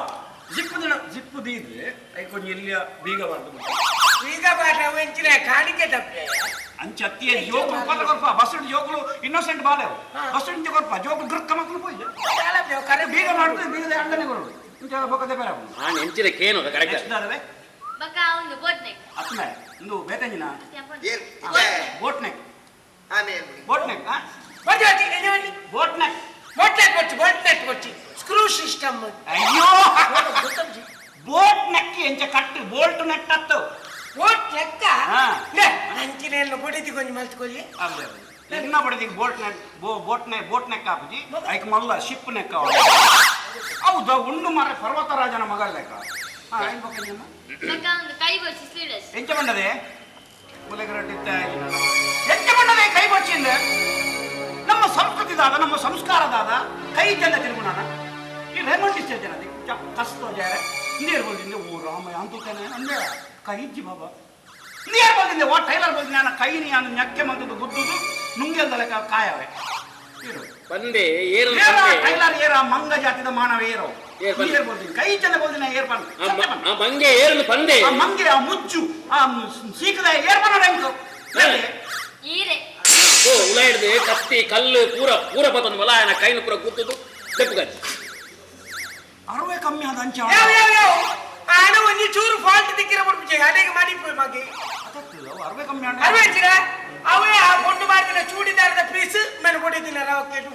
ಜಿಪ್ ದಿನ ಜಿಪ್ ದೀದ್ರೆ ಐಕೊಂಜಿ ಎಲ್ಲಿಯ ಬೀಗ ಬಾರ್ದು ಬೀಗ ಬಾಟ ಅವು ಎಂಚಿನ ಕಾಣಿಕೆ ತಪ್ಪೆ ಅಂಚತ್ತಿಯ ಜೋಕುಲು ಪತ್ರ ಕೊರ್ಪ ಬಸ್ ಜೋಕುಲು ಇನ್ನೋಸೆಂಟ್ ಬಾಲೆವು ಬಸ್ ಇಂಚ ಕೊರ್ಪ ಜೋಕುಲು ಗೃಕ್ಕ ಮಕ್ಕಳು ಪೋಯಿ ಕರೆ ಬೀಗ ಮಾಡ್ತದೆ ಬೀಗದ ಅಂಡನೆ ಕೊರಡು ಇಂಚ ಬೊಕ್ಕದೆ ಬೇರೆ ನಾನು ಎಂಚಿನ ಕೇನು ಕರೆಕ್ಟ್ ನೆಕ್ಸ್ಟ್ ದಾದವೆ ಬಕ ಒಂದು ಬೋಟ್ ನೆಕ್ ಅತ್ಮೆ ಇಂದು ಬೇತಂಜಿನ ಏರ್ ಬೋಟ್ ನೆಕ್ ಆಮೇಲೆ ಬೋಟ್ ನೆಕ್ ಬೋಟ್ ನೆಕ್ boat neck Kochi screw system ಅಯ್ಯೋ ಬೋಟ್ ನೆಕ್ ಎಂಚ ಕಟ್ಟು ಬೋಲ್ಟ್ ನೆಟ್ ಅತ್ತು ಬೋಟ್ ಲೆಕ್ಕ ಹಾ. ಅಂಚಿನ ಬಡಿತಿ ಕೊಂಚ ಮಲ್ತ್ಕೊಳ್ಳಿ ಎನ್ನ ಬಡಿದಿ boat neck boat neck boat neck ಆಪುಜಿ ಐಕ್ ಮಲ್ಲ ಶಿಪ್ ನೆಕ್ ಅವ ಹೌದು ಉಂಡು ಮಾರ ಪರ್ವತರಾಜನ ಮಗಳ ಲೆಕ್ಕ ಹಾ ಏನ್ ಬೊಕ್ಕ ನಿಮ್ಮ ಬಕ ಒಂದು ಕೈ ಬಚ್ಚಿ ಸ್ಲೀವ್ಲೆಸ್ ಎಂಚ ಬಂಡದೆ ಮುಲೆಗರಟ್ಟಿತ್ತ ಎಂಚ ಬಂಡದೆ ಕೈ ಬಚ್ಚಿಂದ ನಮ್ಮ ಸಂಸ್ಕೃತಿದಾದ ನಮ್ಮ ಸಂಸ್ಕಾರದಾದ ಕೈ ಜನ ತಿರುಗುಣನ ಈ ರೇಮಂಡ್ ಇಷ್ಟ ಜನ ಕಸ್ತೋ ಜಾರೆ ನೀರು ಬಂದಿಂದೆ ಓ ರಾಮ ಅಂತೂತಾನೆ ಅಂದೆ ಕೈ ಇಜ್ಜಿ ಬಾಬಾ ನೀರು ಬಂದಿಂದೆ ಓ ಟೈಲರ್ ಬಂದ ನಾನು ಕೈ ನಾನು ನಕ್ಕೆ ಮಂತದ್ದು ಗುದ್ದುದು ನುಂಗೆಲ್ದ ಲೆಕ್ಕ ಕಾಯವೆ ಇರು ಬಂದೆ ಏರು ಏರ ಬಂದೆ ಟೈಲರ್ ಏರ ಮಂಗ ಜಾತಿದ ಮಾನವ ಏರೋ ಏರ್ ಬಂದೆ. ನೀರು ಬಂದಿನಿ ಕೈ ಜನ ಬಂದಿನ ಏರ್ ಬಂದ ಆ ಆ ಮಂಗೆ ಏರು ಬಂದೆ ಆ ಮಂಗೆ ಆ ಮುಚ್ಚು ಆ ಸೀಕದ ಏರ್ ಬಂದ ಹೆಂಗು ಈರೆ ಓ ಉಲ ಹಿಡ್ದು ಕತ್ತಿ ಕಲ್ಲು ಪೂರ ಪೂರ ಪತ್ತೊಂದು ಮಲ ಆಯನ ಕೈನ ಪೂರ ಗುದ್ದುದು ತೆಪ್ಪುಗಜ್ಜಿ ಅರವೇ ಕಮ್ಮಿ ಆದ ಅಂಚ ಯಾವ ಯಾವ ಯಾವ ಆನ ಒಂಜಿ ಚೂರು ಫಾಲ್ಟ್ ದಿಕ್ಕಿರ ಬಿಡ್ಬಿಚ್ಚೆ ಅದೇಗೆ ಮಾಡಿ ಪೋಯ್ ಮಗಿ ಅರವೇ ಕಮ್ಮಿ ಆದ ಅರವೇಚಿರ ಅವೇ ಆ ಪೊಣ್ಣು ಮಾರ್ದಿನ ಚೂಡಿದಾರದ ಪೀಸ್ ಮೆನು ಕೊಡಿದಿಲ್ಲ ರಾವ ಕೇಳು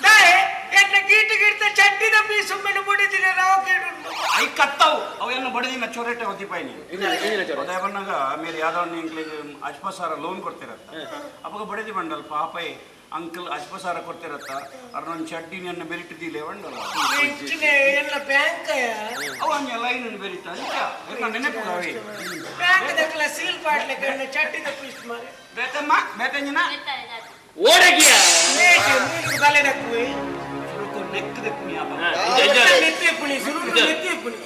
ದಾಯೆ ಎನ್ನ ಗೀಟು ಗೀಟ ಚಡ್ಡಿದ ಪೀಸ್ ಮೆನು ಕೊಡಿದಿಲ್ಲ ರಾವ ಕೇಳು I ಕತ್ತವು ಅವೆಲ್ಲ ಬಡದಿನ ಚೊರೆಟೆ ಒದ್ದಿಪಾಯಿ ಇಂಜಿನ ಚೊರೆ. ಉದಯ ಬಣ್ಣಗ ಮೇಲೆ ಯಾವ್ದೋ ಇಂಗ್ಲಿಗೆ ಅಜ್ಪಸಾರ ಲೋನ್ ಕೊಡ್ತಿರತ್ತ ಅವಾಗ ಬಡದಿ ಬಂಡಲ್ ಪಾಪೈ ಅಂಕಲ್ ಅಜ್ಪಸಾರ ಕೊಡ್ತಿರತ್ತ ಅವ್ರ ಚಡ್ಡಿ ನನ್ನ ಬೆರಿಟಿದ್ದಿಲ್ಲ ಬಂಡಲ್ಲ ಎಂಚಿನ ಎಲ್ಲ ಬ್ಯಾಂಕ್ ಅವ ಹಂಗೆ ಲೈನ್ ಬೆರಿತ ಅಂಚ ಎಲ್ಲ ನೆನಪು ಅವೇ ಬ್ಯಾಂಕ್ ದಕ್ಕಲ ಸೀಲ್ ಪಾಡ್ಲಿಕ್ಕೆ ಎನ್ನ ಚಡ್ಡಿದ ಪೀಸ್ ಮಾರೆ ಬೇತಮ್ಮ ಬೇತಂಜಿನ ಬೆತ್ತಾರೆ ಜಾತಿ ಓಡಗಿಯ ಲೇಟ್ ನೀರು ತಲೆ ನಕ್ಕುವೆ ನೆಕ್ ದೆಪ್ಪುನಿ ಅಪ್ಪ ನೆತ್ತಿ ಪುಣಿ ಸುರುಳು ನೆತ್ತಿ ಪುಣಿ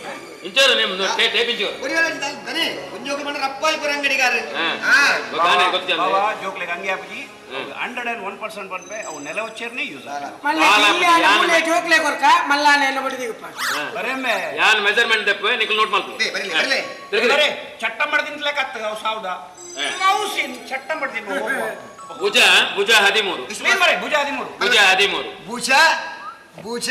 ಇಂಚೋರು ನಿಮ್ದು ಟೇಪಿಂಚೋರು ದನಿ ಒಂಜೋಗ ಬಂದ್ರೆ ಅಪ್ಪಾಯಿ ಪುರ ಅಂಗಡಿಗಾರ ಹಾ. ಹಾ ಗೊತ್ತಾನೆ ಗೊತ್ತಿಲ್ಲ ಬಾಬಾ ಜೋಕ್ಲೆಗ್ ಹಂಗೆ ಆಪುಜಿ 101% ಬಂದ್ಪೆ ಅವು ನೆಲ వచ్చೇರ್ನೆ ಯೂಸ್ ಮಲ್ಲ ಆಲ ಇಲ್ಲಿ ಯಾನ್ ಮೂಲೆ ಜೋಕ್ಲೆ ಕೊರ್ಕ ಮಲ್ಲಾನ ಎಲ್ಲ ಬಡಿದಿಗಪ್ಪ ಬರೇಮೆ ಯಾನ್ ಮೆಜರ್ಮೆಂಟ್ ತೆಪ್ಪು ನಿಕ್ಲು ನೋಟ್ ಮಲ್ಪು ಬೇ, ಬರೀಲಿ, ಬರೀಲಿ. ತಿರುಗಿ. ಬರೇ ಚಟ್ಟ ಮಾಡ್ದಿಂತ್ಲೆ ಕತ್ತ ಅವು ಸಾವ್ದ ಹಾ. ನಾವು ಸೀನ್ ಚಟ್ಟ ಮಾಡ್ತೀನಿ ಭುಜ ಭುಜ 13 ಏನ್ ಬರೇ ಭುಜ 13 ಭುಜ 13 ಭುಜ ಭುಜ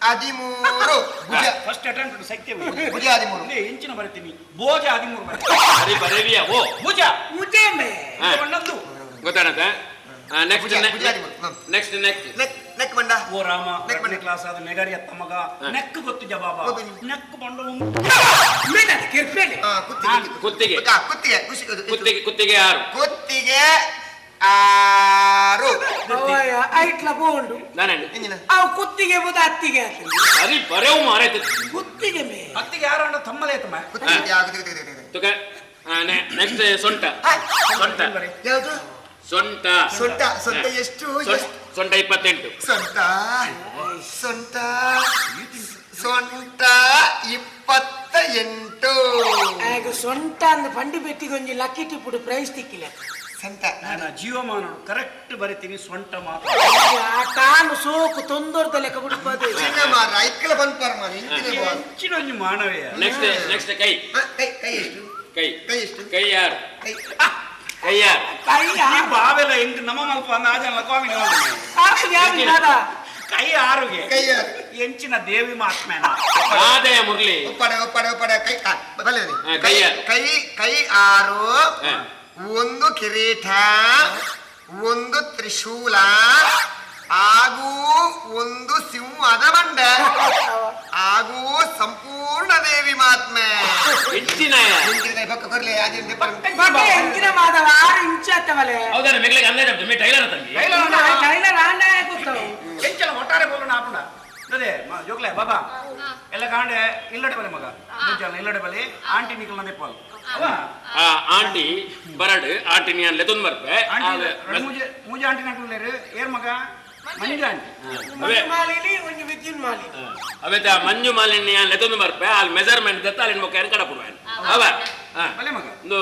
13 ಭುಜ ಫಸ್ಟ್ ಅಟೆಂಪ್ಟ್ ಸತ್ಯ ಭುಜ 13 ಇಲ್ಲೇ ಇಂಚಿನ ಬರೀತೀನಿ ಭೋಜ 13 ಬರೀತೀನಿ ಸರಿ ಬರೇವಿಯ ಓ ಭುಜ ಮುಜೆ ಮೇ ಹಾ. ಬಣ್ಣದ್ದು ಗೊತ್ತಾನತ್ತ ನೆಕ್ಸ್ಟ್ ಭುಜ ಭುಜ 13 ಹ್ಮ್. ನೆಕ್ಸ್ಟ್ ನೆಕ್ ನೆಕ್ ನೆಕ್ ಬಂಡ ಓ ರಾಮ ನೆಕ್ ಎರಡನೇ ಬಂಡ ಕ್ಲಾಸ್ ಅದು ನೆಗರಿ ಅತ್ತ ಮಗ ನೆಕ್ ಗೊತ್ತು ಜಬಾಬ ಗೊತ್ತು. ನೆಕ್ ಬಂಡ ಮೇಡಮ್ ಕಿರ್ಪೇಲೆ ಹಾ ಕುತ್ತಿಗೆ ಕುತ್ತಿಗೆ. ಆ, ಕುತ್ತಿಗೆ ಖುಷಿ ಇದು- ಇದು. ಕುತ್ತಿಗೆ ಕುತ್ತಿಗೆ 6 ಕುತ್ತಿಗೆ 6 ಅವಯ ಐಟ್ಲ ಬೋಂಡು ನಾನೇ ಇಂಜಿನ ಅವು ಕುತ್ತಿಗೆ ಬುದ ಅತ್ತಿಗೆ ಆತಂದು ಸರಿ ಬರೇವು ಮಾರಾಯ್ತು ಕುತ್ತಿಗೆ ಮೇ ಅತ್ತಿಗೆ ಯಾರು ಅಂಡ ತಮ್ಮಲೇ ತಮ್ಮ ಕುತ್ತಿಗೆ ಆ, ಕುತ್ತಿಗೆ, ಕುತ್ತಿಗೆ, ಕುತ್ತಿಗೆ. ತುಕ ನೆಕ್ಸ್ಟ್ ಸೊಂಟ ಸೊಂಟ ಯಾವುದು ಸೊಂಟ ಸೊಂಟ ಸೊಂಟ ಎಷ್ಟು ಎಷ್ಟು? ಸೊಂಟ 28 ಸೊಂಟ ಸೊಂಟ ಸೊಂಟ 28 ಆಗ ಸೊಂಟ ಅಂದ್ ಬಂಡಿ ಬೆಟ್ಟಿಗೊಂಜಿ ಲಕ್ಕಿ ಟಿಪ್ಪುಡು ಪ್ರೈಸ್ ತಿಕ್ಕಿಲ್ಲ ಸೊಂಟ ನಾನು ಜೀವಮಾನ ಕರೆಕ್ಟ್ ಬರಿತೀನಿ ಸೊಂಟ ಮಾತ್ರ ಆ ತಾನು ಸೋಕು ತೊಂದೋರ್ದ ಲೆಕ್ಕ ಬಿಡ್ಬೋದು ಚಿನ್ನ ಮಾರ ಐಕ್ಕಲ ಬಂದ್ಪಾರ ಮಾರ ಇಂಚಿನ ಬಾರ್. ಹೆಚ್ಚಿನ ಒಂದು ಮಾನವೀಯ ನೆಕ್ಸ್ಟ್ ನೆಕ್ಸ್ಟ್ ಕೈ ಹಾ, ಕೈ ಕೈ ಎಷ್ಟು ಕೈ ಕೈ ಎಷ್ಟು ಕೈ 6 ಕೈ ಕೈ 6 ಕೈ ಈ ಬಾವೆಲ್ಲ ಹೆಂಗ್ ನಮ್ಮ ಮಲ್ಪ ನಾಜನ ಕಾಮಿಡಿ ಯಾರು ದಾದ ಕೈ ಆರುಗೆ ಕೈ ಆರು. ಎಂಚಿನ ದೇವಿ ಮಹಾತ್ಮೇನ ಆದಾಯ ಮುರಳಿ ಒಪ್ಪಡೆ ಒಪ್ಪಡೆ ಒಪ್ಪಡೆ ಕೈ ಆ, ಬಲೆ ಬಲೆ. ಹಾ, ಕೈ ಕೈ ಆರು. ಕೈ ಕೈ 6 ಹಾ. ಒಂದು ಕಿರೀಟ ಒಂದು ತ್ರಿಶೂಲ ಹಾಗೂ ಒಂದು ಸಿಂಹದ ಬಂಡ ಹಾಗೂ ಸಂಪೂರ್ಣ ದೇವಿ ಮಹಾತ್ಮೆ ಹೆಚ್ಚಿನ ಹಿಂದಿನ ಪಕ್ಕ ಕೊರ್ಲೆ ಆದಿನ ದೆಪ್ಪರು. ಬಟ್ಟೆ ಎಂಚಿನ ಮಾದವ 6 ಇಂಚ್ ಆತವಲೆ ಹೌದಾ ಮೆಗ್ಲಿಗೆ ಅಂದಾಜ್ ಆಗ್ತದೆ ಮೇ ಟೈಲರ್ ತಂಗಿ ಟೈಲರ್ ಆಂಡ ಗೊತ್ತವು ಎಂಚಲ ಒಟ್ಟಾರೆ ಬೋಲೋಣ ಆಪುಣ ಅದೇ ಜೋಕ್ಲೆ ಬಾಬಾ ಎಲ್ಲ ಕಾಂಡೆ ಇಲ್ಲಡೆ ಬಲೆ ಮಗ ಮುಂಚೆ ಇಲ್ಲಡೆ ಬಲೆ ಆಂಟಿ ನಿಕಲ್ನ ದೆಪ್ಪಲ್ ಅವ ಆ ಆಂಟಿ ಬರಡು ಆಂಟಿ ನೀನ್ ಲೆತೊಂದು ಬರ್ಪೆ ಆಂಟಿ ಮೂಜೆ ಮೂಜೆ ಆಂಟಿ ನಟುಲೇರು ಏರ್ ಮಗ ಮಂಜು ಆಂಟಿ ಅವೇ ಮಾಲಿಲಿ ಒಂಜಿ ವಿದ್ಯುನ್ ಮಾಲಿ ಅವೆತ ಮಂಜು ಮಾಲಿನ್ಯ ಲೆತೊಂದು ಬರ್ಪೆ ಅಲ್ಲಿ ಮೆಜರ್ಮೆಂಟ್ ದತ್ತ ಅಲ್ಲಿ ಮೊಕ್ಕ ಏನು ಕಡಪುಡುವ ಅವ ಹಾ ಬಲೆ ಮಗ ಒಂದು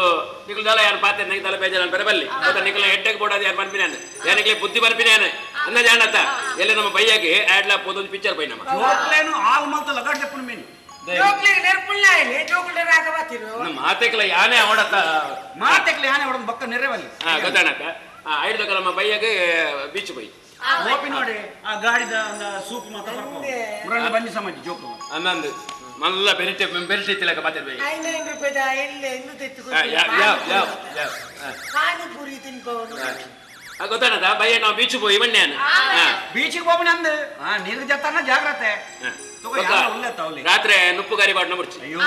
ನಿಕಲ್ ದಲ ಯಾರು ಪಾತೆ ನಂಗೆ ತಲೆ ಬೇಜಾರ ಬರೆ ಬಲ್ಲಿ ಮತ್ತೆ ನಿಕಲ ಹೆಡ್ಡಕ್ಕೆ ಬೋಡಾದ ಯಾರು ಪನ್ಪಿನಾನೆ ಯಾನಿಕ್ಲೆ ಬುದ್ಧಿ ಪನ್ಪಿನಾನೆ ಅನ್ನ ಜಾಣತ್ತ ಎಲ್ಲ ನಮ್ಮ ಬೈಯಾಗಿ ಆಡ್ಲಾ ಪೋದೊಂದು ಪಿಕ್ಚರ್ ಬೈ ನಮ್ಮ ಜೋಕ್ಲೇನು ಆಲ್ ಮಲ್ತ ಲಗಾಡ್ ದೆಪ್ಪುನ ಮೀನು ಜೋಕ್ಲಿಗೆ ನೆರ್ಪುಲ್ಲ ಇಲ್ಲಿ ಜೋಕುಲ ರಾಗ ಬಾತಿರು ಮಾತೆಕ್ಲ ಯಾನೆ ಅವಡತ್ತ ಮಾತೆಕ್ಲ ಯಾನೆ ಅವಡ ಬಕ್ಕ ನೆರೆವಲ್ಲಿ ಗೊತ್ತಾಣಕ್ಕ ಐದು ನಮ್ಮ ಬೈಯಾಗ ಬೀಚ್ ಬೈ ಓಪಿ ನೋಡಿ ಆ ಗಾಡಿದ ಸೂಪ್ ಮಾತ್ರ ಮುರಳಿ ಬನ್ನಿ ಸಮಾಜ ಜೋಕು ಅನ್ನಂದು ಮಲ್ಲ ಬೆರಿಟೆ ಬೆರಿಟೆ ತಿಲಕ ಬಾತಿರ್ ಬೈ 500 ರೂಪಾಯಿದ ಎಲ್ಲ ಇನ್ನು ತೆತ್ತು ಯಾವ ಯಾವ ಯಾವ ಪಾನಿಪುರಿ ತಿನ್ಕೊಂಡು ಗೊತ್ತಾಣದ ಬಯ್ಯ ನಾವು ಬೀಚ್ ಪೋಯಿ ಬಣ್ಣೆ ಬೀಚಿಗೆ ಹೋಗಿ ನಂದು ನೀರು ಜತ್ತಾನ ಜಾಗ್ರತೆ ರಾತ್ರಿ ನುಪ್ಪು ಗಾರಿ ಬಾಟ್ನ ಬರ್ಚಿ ಅಯ್ಯೋ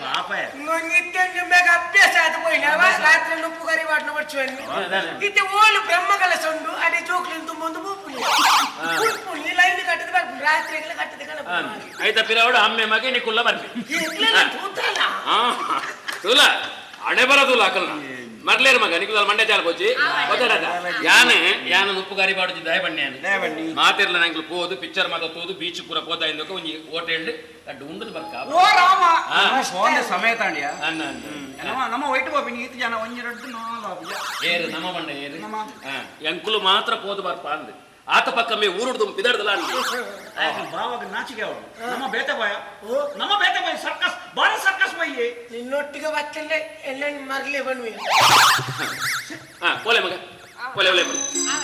ಪಾಪ ಅಭ್ಯಾಸ ಅದು ಪೋಯಿಲ್ಲ ರಾತ್ರಿ ನುಪ್ಪು ಗಾರಿ ಬಾಟ್ನ ಬರ್ಚು ಇತ್ತೆ ಓಲು ಬ್ರಹ್ಮಗಳ ಸೊಂಡು ಅದೇ ಜೋಕ್ಲಿನ ತುಂಬೊಂದು ಪೂಪುಲಿ ಪುಲ್ಪುಲಿ ಲೈನ್ ಕಟ್ಟದ ಬರ್ಪುಲಿ ರಾತ್ರಿ ಕಟ್ಟದ ಆಯ್ತಾ ಪಿರವಡು ಅಮ್ಮೆ ಮಗೆ ನಿಕ್ಕುಲ್ಲ ಬರ್ಪಿ ತೂತಲ್ಲ ತೂಲ ಹಣೆ ಬರದೂಲ ಅಕಲ್ನ ಮರ್ಲೇರು ಮಗ ನಿಕ್ಕುಲ್ಲ ಮಂಡೆ ಚಾಲ ಪೋಚಿ ಗೊತ್ತಾಡದ ಯಾನೆ ಯಾನ ಉಪ್ಪು ಗಾರಿ ಬಾಡುಜಿ ದಯಬಣ್ಣೆ ಮಾತಿರ್ಲ ನಂಗೆ ಪೋದು ಪಿಕ್ಚರ್ ಮಾತ ತೋದು ಬೀಚ್ ಪೂರ ಪೋದ ಇಂದಕ ಒಂಜಿ ಹೋಟೆಲ್ ಅಡ್ಡು ಉಂಡದು ಬರ್ಕ ಓ ರಾಮ ಫೋನ್ ಸಮಯ ತಾಂಡಿಯ ನಮ್ಮ ವೈಟ್ ಬಾಬಿ ಈತ ಜನ ಒಂಜಿ ರಡ್ಡು ನಾಲ್ ಏರು ನಮ್ಮ ಬಂಡ ಏರು ಎಂಕುಲು ಮಾತ್ರ ಪೋದು ಬರ್ಪ ಅಂದ್ ಆತ ಪಕ್ಕ ಮೇ ಊರುಡ್ದು ಪಿದಡ್ದಲ ಬಾವಾಗ ನಾಚಿಕೆ ಅವಳು ನಮ್ಮ ಬೇತೆ ಬಾಯ ನಮ್ಮ ಬೇತೆ ಬಾಯ್ ಸರ್ಕಸ್ ಬಾರ ಸರ್ಕಸ್ ಬಾಯಿ ನಿನ್ನೊಟ್ಟಿಗೆ ಬತ್ತಂದ್ರೆ ಎಲ್ಲ ಮರಲಿ ಬನ್ವಿ ಪೋಲೆ ಮಗ ಪೋಲೆ ಒಲೆ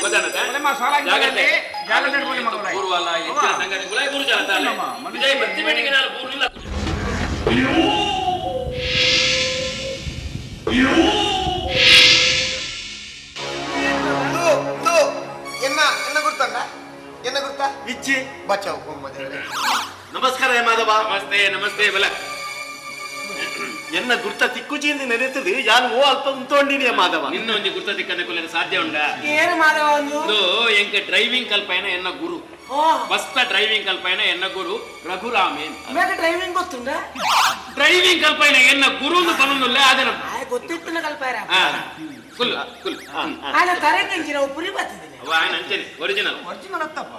ಗೊತ್ತಾನದ ಜಾಗ್ರತೆ ಜಾಗ್ರತೆ ಪೋಲೆ ಮಗ ಪೂರ್ವಲ್ಲ ಹೆಚ್ಚಿನ ಸಂಗತಿ ಗುಲಾಯಿ ಗುರು ಜಾಲ ವಿಜಯ್ ಬತ್ತಿ ಬೇಟಿಗೆ ನಾನು ಪೂರ್ಣಿಲ್ಲ ಎನ್ನ ಎನ್ನ ಗುರ್ತಣ್ಣ ಎನ್ನ ಗುರ್ತ ಇಚ್ಚಿ ಬಚಾವ್ ಬೊಮ್ಮ. ನಮಸ್ಕಾರ ಮಾಧವ. ನಮಸ್ತೆ ನಮಸ್ತೆ ಬಲ. ಎನ್ನ ಗುರ್ತ ತಿಕ್ಕುಜಿಯಿಂದ ನೆನೆತದೆ ಯಾನು ಓ ಅಲ್ಪ ಉಂತೊಂಡಿನಿ ಮಾಧವ. ನಿನ್ನ ಒಂಜಿ ಗುರ್ತ ತಿಕ್ಕಂದ ಕೊಲ್ಲ ಸಾಧ್ಯ ಉಂಡ ಏನು ಮಾಧವ ಒಂದು ಎಂಕ ಡ್ರೈವಿಂಗ್ ಕಲ್ಪೈನ ಎನ್ನ ಗುರು, ಬಸ್ತ ಡ್ರೈವಿಂಗ್ ಕಲ್ಪೈನ ಎನ್ನ ಗುರು ರಘುರಾಮೇನ್. ಡ್ರೈವಿಂಗ್ ಗೊತ್ತುಂಡ? ಡ್ರೈವಿಂಗ್ ಕಲ್ಪೈನ ಎನ್ನ ಗುರು ಪನೊಂದುಲ್ಲ ಅದನ್ನ ಗೊತ್ತಿತ್ತು ಕಲ್ಪಾರ ಕುಲ್ ಕುಲ್ ಆನ ತರಂಗಿನ ಪುರಿ ಬರ್ತದೆ ಅವ ಆನ ಅಂಚನೆ ಒರಿಜಿನಲ್ ಒರಿಜಿನಲ್ ಅತ್ತಪ್ಪ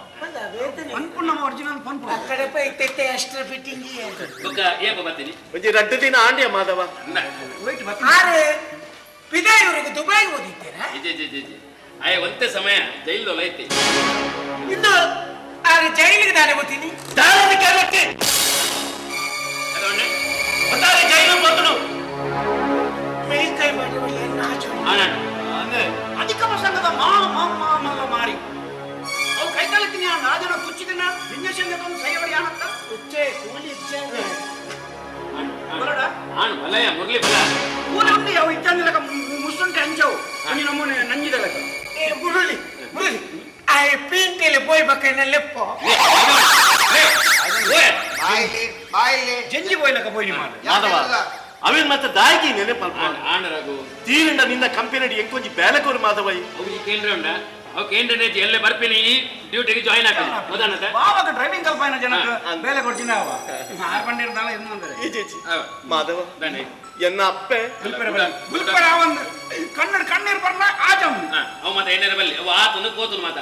ಪನ್ಪು ನಮ್ಮ ಒರಿಜಿನಲ್ ಪನ್ಪು ಅಕ್ಕಡೆ ಪೈತೆ ಅಷ್ಟರ ಫಿಟ್ಟಿಂಗ್ ಬೊಕ್ಕ ಏಪ ಬರ್ತೀನಿ ಒಂಜಿ ರಡ್ಡು ದಿನ ಆಂಡಿಯ ಮಾಧವ. ಆರೆ ಪಿದಾಯಿವರೆಗೆ ದುಬೈಗೆ ಓದಿದ್ದೀರಾ? ಜಿ ಜಿ ಜಿ ಜಿ ಆಯ ಒಂತೆ ಸಮಯ ಜೈಲು ಐತಿ ಇನ್ನು ಆರೆ ಜೈಲಿಗೆ ದಾನೆ ಗೊತ್ತೀನಿ ದಾರದ ಕೇರಳಕ್ಕೆ ಒಟ್ಟಾರೆ ಜೈಲು ಬಂದನು ಮೇಲ್ಕೈ ಮಾಡಿ ನಾಚು ಅಧಿಕ ಪ್ರಸಂಗದ ಮಾ ಮಾ ಮಾ ಮಲ್ಲ ಮಾರಿ ಅವು ಕೈಕಾಲತ್ತೀನಿ ನಾಜನ ಕುಚ್ಚಿದಿನ ಇಂಜೆಕ್ಷನ್ ತಗೊಂಡು ಸೈಯವಡಿ ಆನತ್ತ ಉಚ್ಚೆ ಕೂಲಿ ಇಚ್ಛೆ ಬರಡ ಆಣ್ ಬಲಯ ಮುರಳಿ ಬಲ ಕೂಲಿ ಉಂಡು ಅವು ಇಚ್ಛಂದಿಲಕ ಮುಸುಂಟೆ ಅಂಚವು ಅಂಜಿ ನಮ್ಮನೆ ನಂಜಿದಲಕ ಏ ಮುರಳಿ ಮುರಳಿ ಆ ಪೀಂಟೆಲೆ ಪೋಯ್ ಬಕ್ಕನ ಲೆಪ್ಪೋ ಬಾಯಿಲಿ ಬಾಯಿಲಿ ಜಂಜಿ ಪೋಯ್ಲಕ ಪೋಯ್ನಿ ಮಾಡ ಮಾಧವ ಅವೇನ್ ಮತ್ತೆ ದಾಯಿಗೆ ನೆನಪಲ್ಪ ಆಣ ರಘು ತೀರಂಡ ನಿನ್ನ ಕಂಪನಿ ಎಂಕೊಂಜಿ ಬೇಲೆಕೋರು ಮಾಧವ. ಅವು ಈ ಕೇಂದ್ರ ಉಂಡ ಅವು ಕೇಂದ್ರ ಎಲ್ಲೇ ಬರ್ಪಿನಿ ಈ ಡ್ಯೂಟಿಗೆ ಜಾಯಿನ್ ಆಗ್ತೀನಿ ಗೊತ್ತಾನತ್ತ ಬಾವಾಗ ಡ್ರೈವಿಂಗ್ ಕಲ್ಪಾಯಿನ ಜನಕ್ಕೆ ಬೇಲೆ ಕೊಡ್ತೀನಿ ಅವ ಆರು ಪಂಡಿರ್ದಾಳ ಇನ್ನು ಅಂದ್ರೆ ಮಾಧವ ಎನ್ನ ಅಪ್ಪೆ ಗುಲ್ಪರ ಒಂದು ಕನ್ನಡ ಕಣ್ಣೀರು ಬರ್ಲ ಆಜಮ್ ಅವ ಮತ್ತೆ ಏನಾರ ಬಲ್ಲಿ ಅವ ಆತನು ಕೋತನು ಮಾತ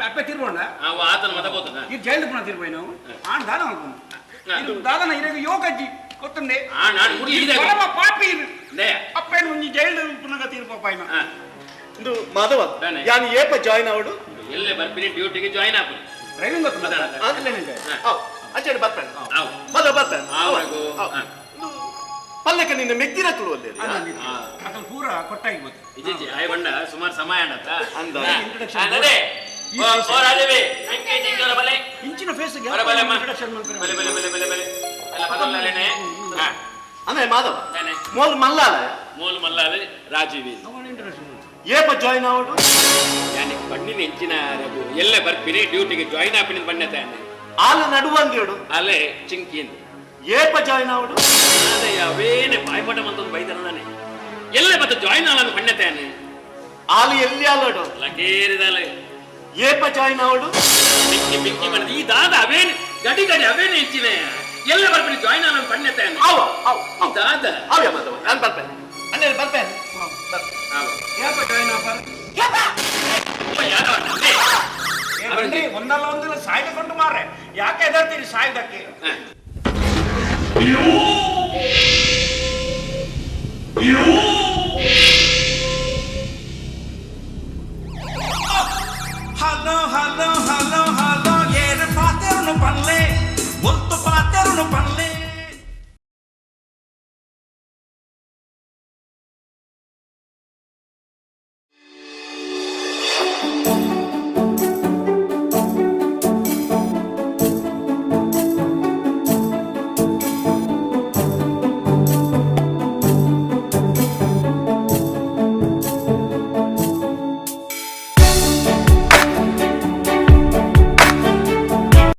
ಅಪ್ಪೆ ತಿರ್ಬೋಣ ಅವ ಆತನು ಮತ ಕೋತನ ಈ ಜೈಲು ಪುನಃ ತಿರ್ಬೋಯ್ ನಾವು ಆಣ್ ದಾದ ಮಲ್ಪುನು ದಾದನ ಇರಗ ಯೋಗಜ್ಜಿ ಗೊತ್ತುಂಡೆ ಪರಮ ಪಾಪಿ ಅಪ್ಪೇನು ಒಂಜಿ ಜೈಲು ಪುನಃ ತೀರ್ಪೋಪಾಯಿನ ಇಂದು ಮಾಧವ ಯಾನು ಏಪ ಜಾಯಿನ್ ಅವಡು ಎಲ್ಲೇ ಬರ್ಪಿನಿ ಡ್ಯೂಟಿಗೆ ಜಾಯಿನ್ ಆಪು ಡ್ರೈವಿಂಗ್ ಗೊತ್ತು ಅಂಚೆ ಬರ್ತಾನೆ ಮಾಧವ ಬರ್ತಾನೆ ಪಲ್ಲಕ್ಕ ನಿನ್ನ ಮೆಕ್ಕಿನ ತುಳುವಲ್ಲಿ ಅದನ್ನ ಪೂರ ಕೊಟ್ಟಾಗಿ ಗೊತ್ತು ಇಜಿ ಆಯ್ ಬಂಡ ಸುಮಾರು ಸಮಯ ಅಂಡತ್ತ ಅಂದ ಅದೇ ಓ ರಾಜವಿ ಅಂಕೆ ಜಿಂಗರ ಬಲೆ ಇಂಚಿನ ಫೇಸ್ ಗೆ ಬಲೆ ಇಂಟ್ರೊಡಕ್ಷನ್ ಮಾಡ್ತಾರೆ ಬಲೆ ಬಲೆ ಬಲೆ ಬಲೆ ಬಲೆ ಎಲ್ಲ ಬದಲಲೇನೆ ಅದೇ Madhava mole Malala mole Malala Rajeevi ಏಪ join ಅವಡು ಯಾನೆ ಬಣ್ಣಿನ ಇಂಚಿನ ರಘು ಎಲ್ಲೇ ಬರ್ಪಿನಿ ಡ್ಯೂಟಿಗೆ ಜಾಯಿನ್ ಆಪಿನ ಬಣ್ಣ ತಾನೆ ಆಲ ನಡುವಂದೇಡು ಅಲ್ಲೇ ಚಿಂಕಿಂದು ಏಪ ಜಾಯಿನ್ ಅವಡು ಅದೇ ಅವೇನೆ ಬಾಯ್ಪಾಟ ಮಂತೊಂದು ಬೈತಾರ ನಾನೆ ಎಲ್ಲೇ ಮತ್ತೆ ಜಾಯಿನ್ ಆಲ ಬಣ್ಣ ತಾನೆ ಆಲು ಎಲ್ಲಿ ಆಲಡು ಲಕೇರಿದಾಲೆ ಏಪ ಜಾಯಿನ್ ಅವಡು ಪಿಕ್ಕಿ ಪಿಕ್ಕಿ ಮಾಡಿದ ಈ ದಾದ ಅವೇನೆ ಗಡಿ ಗಡಿ ಅವೇನೆ ಇಂಚಿನ ಎಲ್ಲೇ ಬರ್ಪಿನಿ ಜಾಯಿನ್ ಆಲ ಬಣ್ಣ ತಾನೆ ಅವ ಅವ ದಾದ ಅವ ಮಾಧವ ನಾನು ಬರ್ಪೇನೆ ಅಲ್ಲೇ ಬರ್ಪೇನೆ ಏಪ ಜಾಯಿನ್ ಆಪರ್ ಒಂದಲ್ಲ ಒಂದಲ್ಲ ಸಾಯ್ದುಕೊಂಡು ಮಾರ್ರೆ ಯಾಕೆ ಎದರ್ತೀರಿ ಸಾಯ್ದಕ್ಕೆ? ಅಯ್ಯೋ.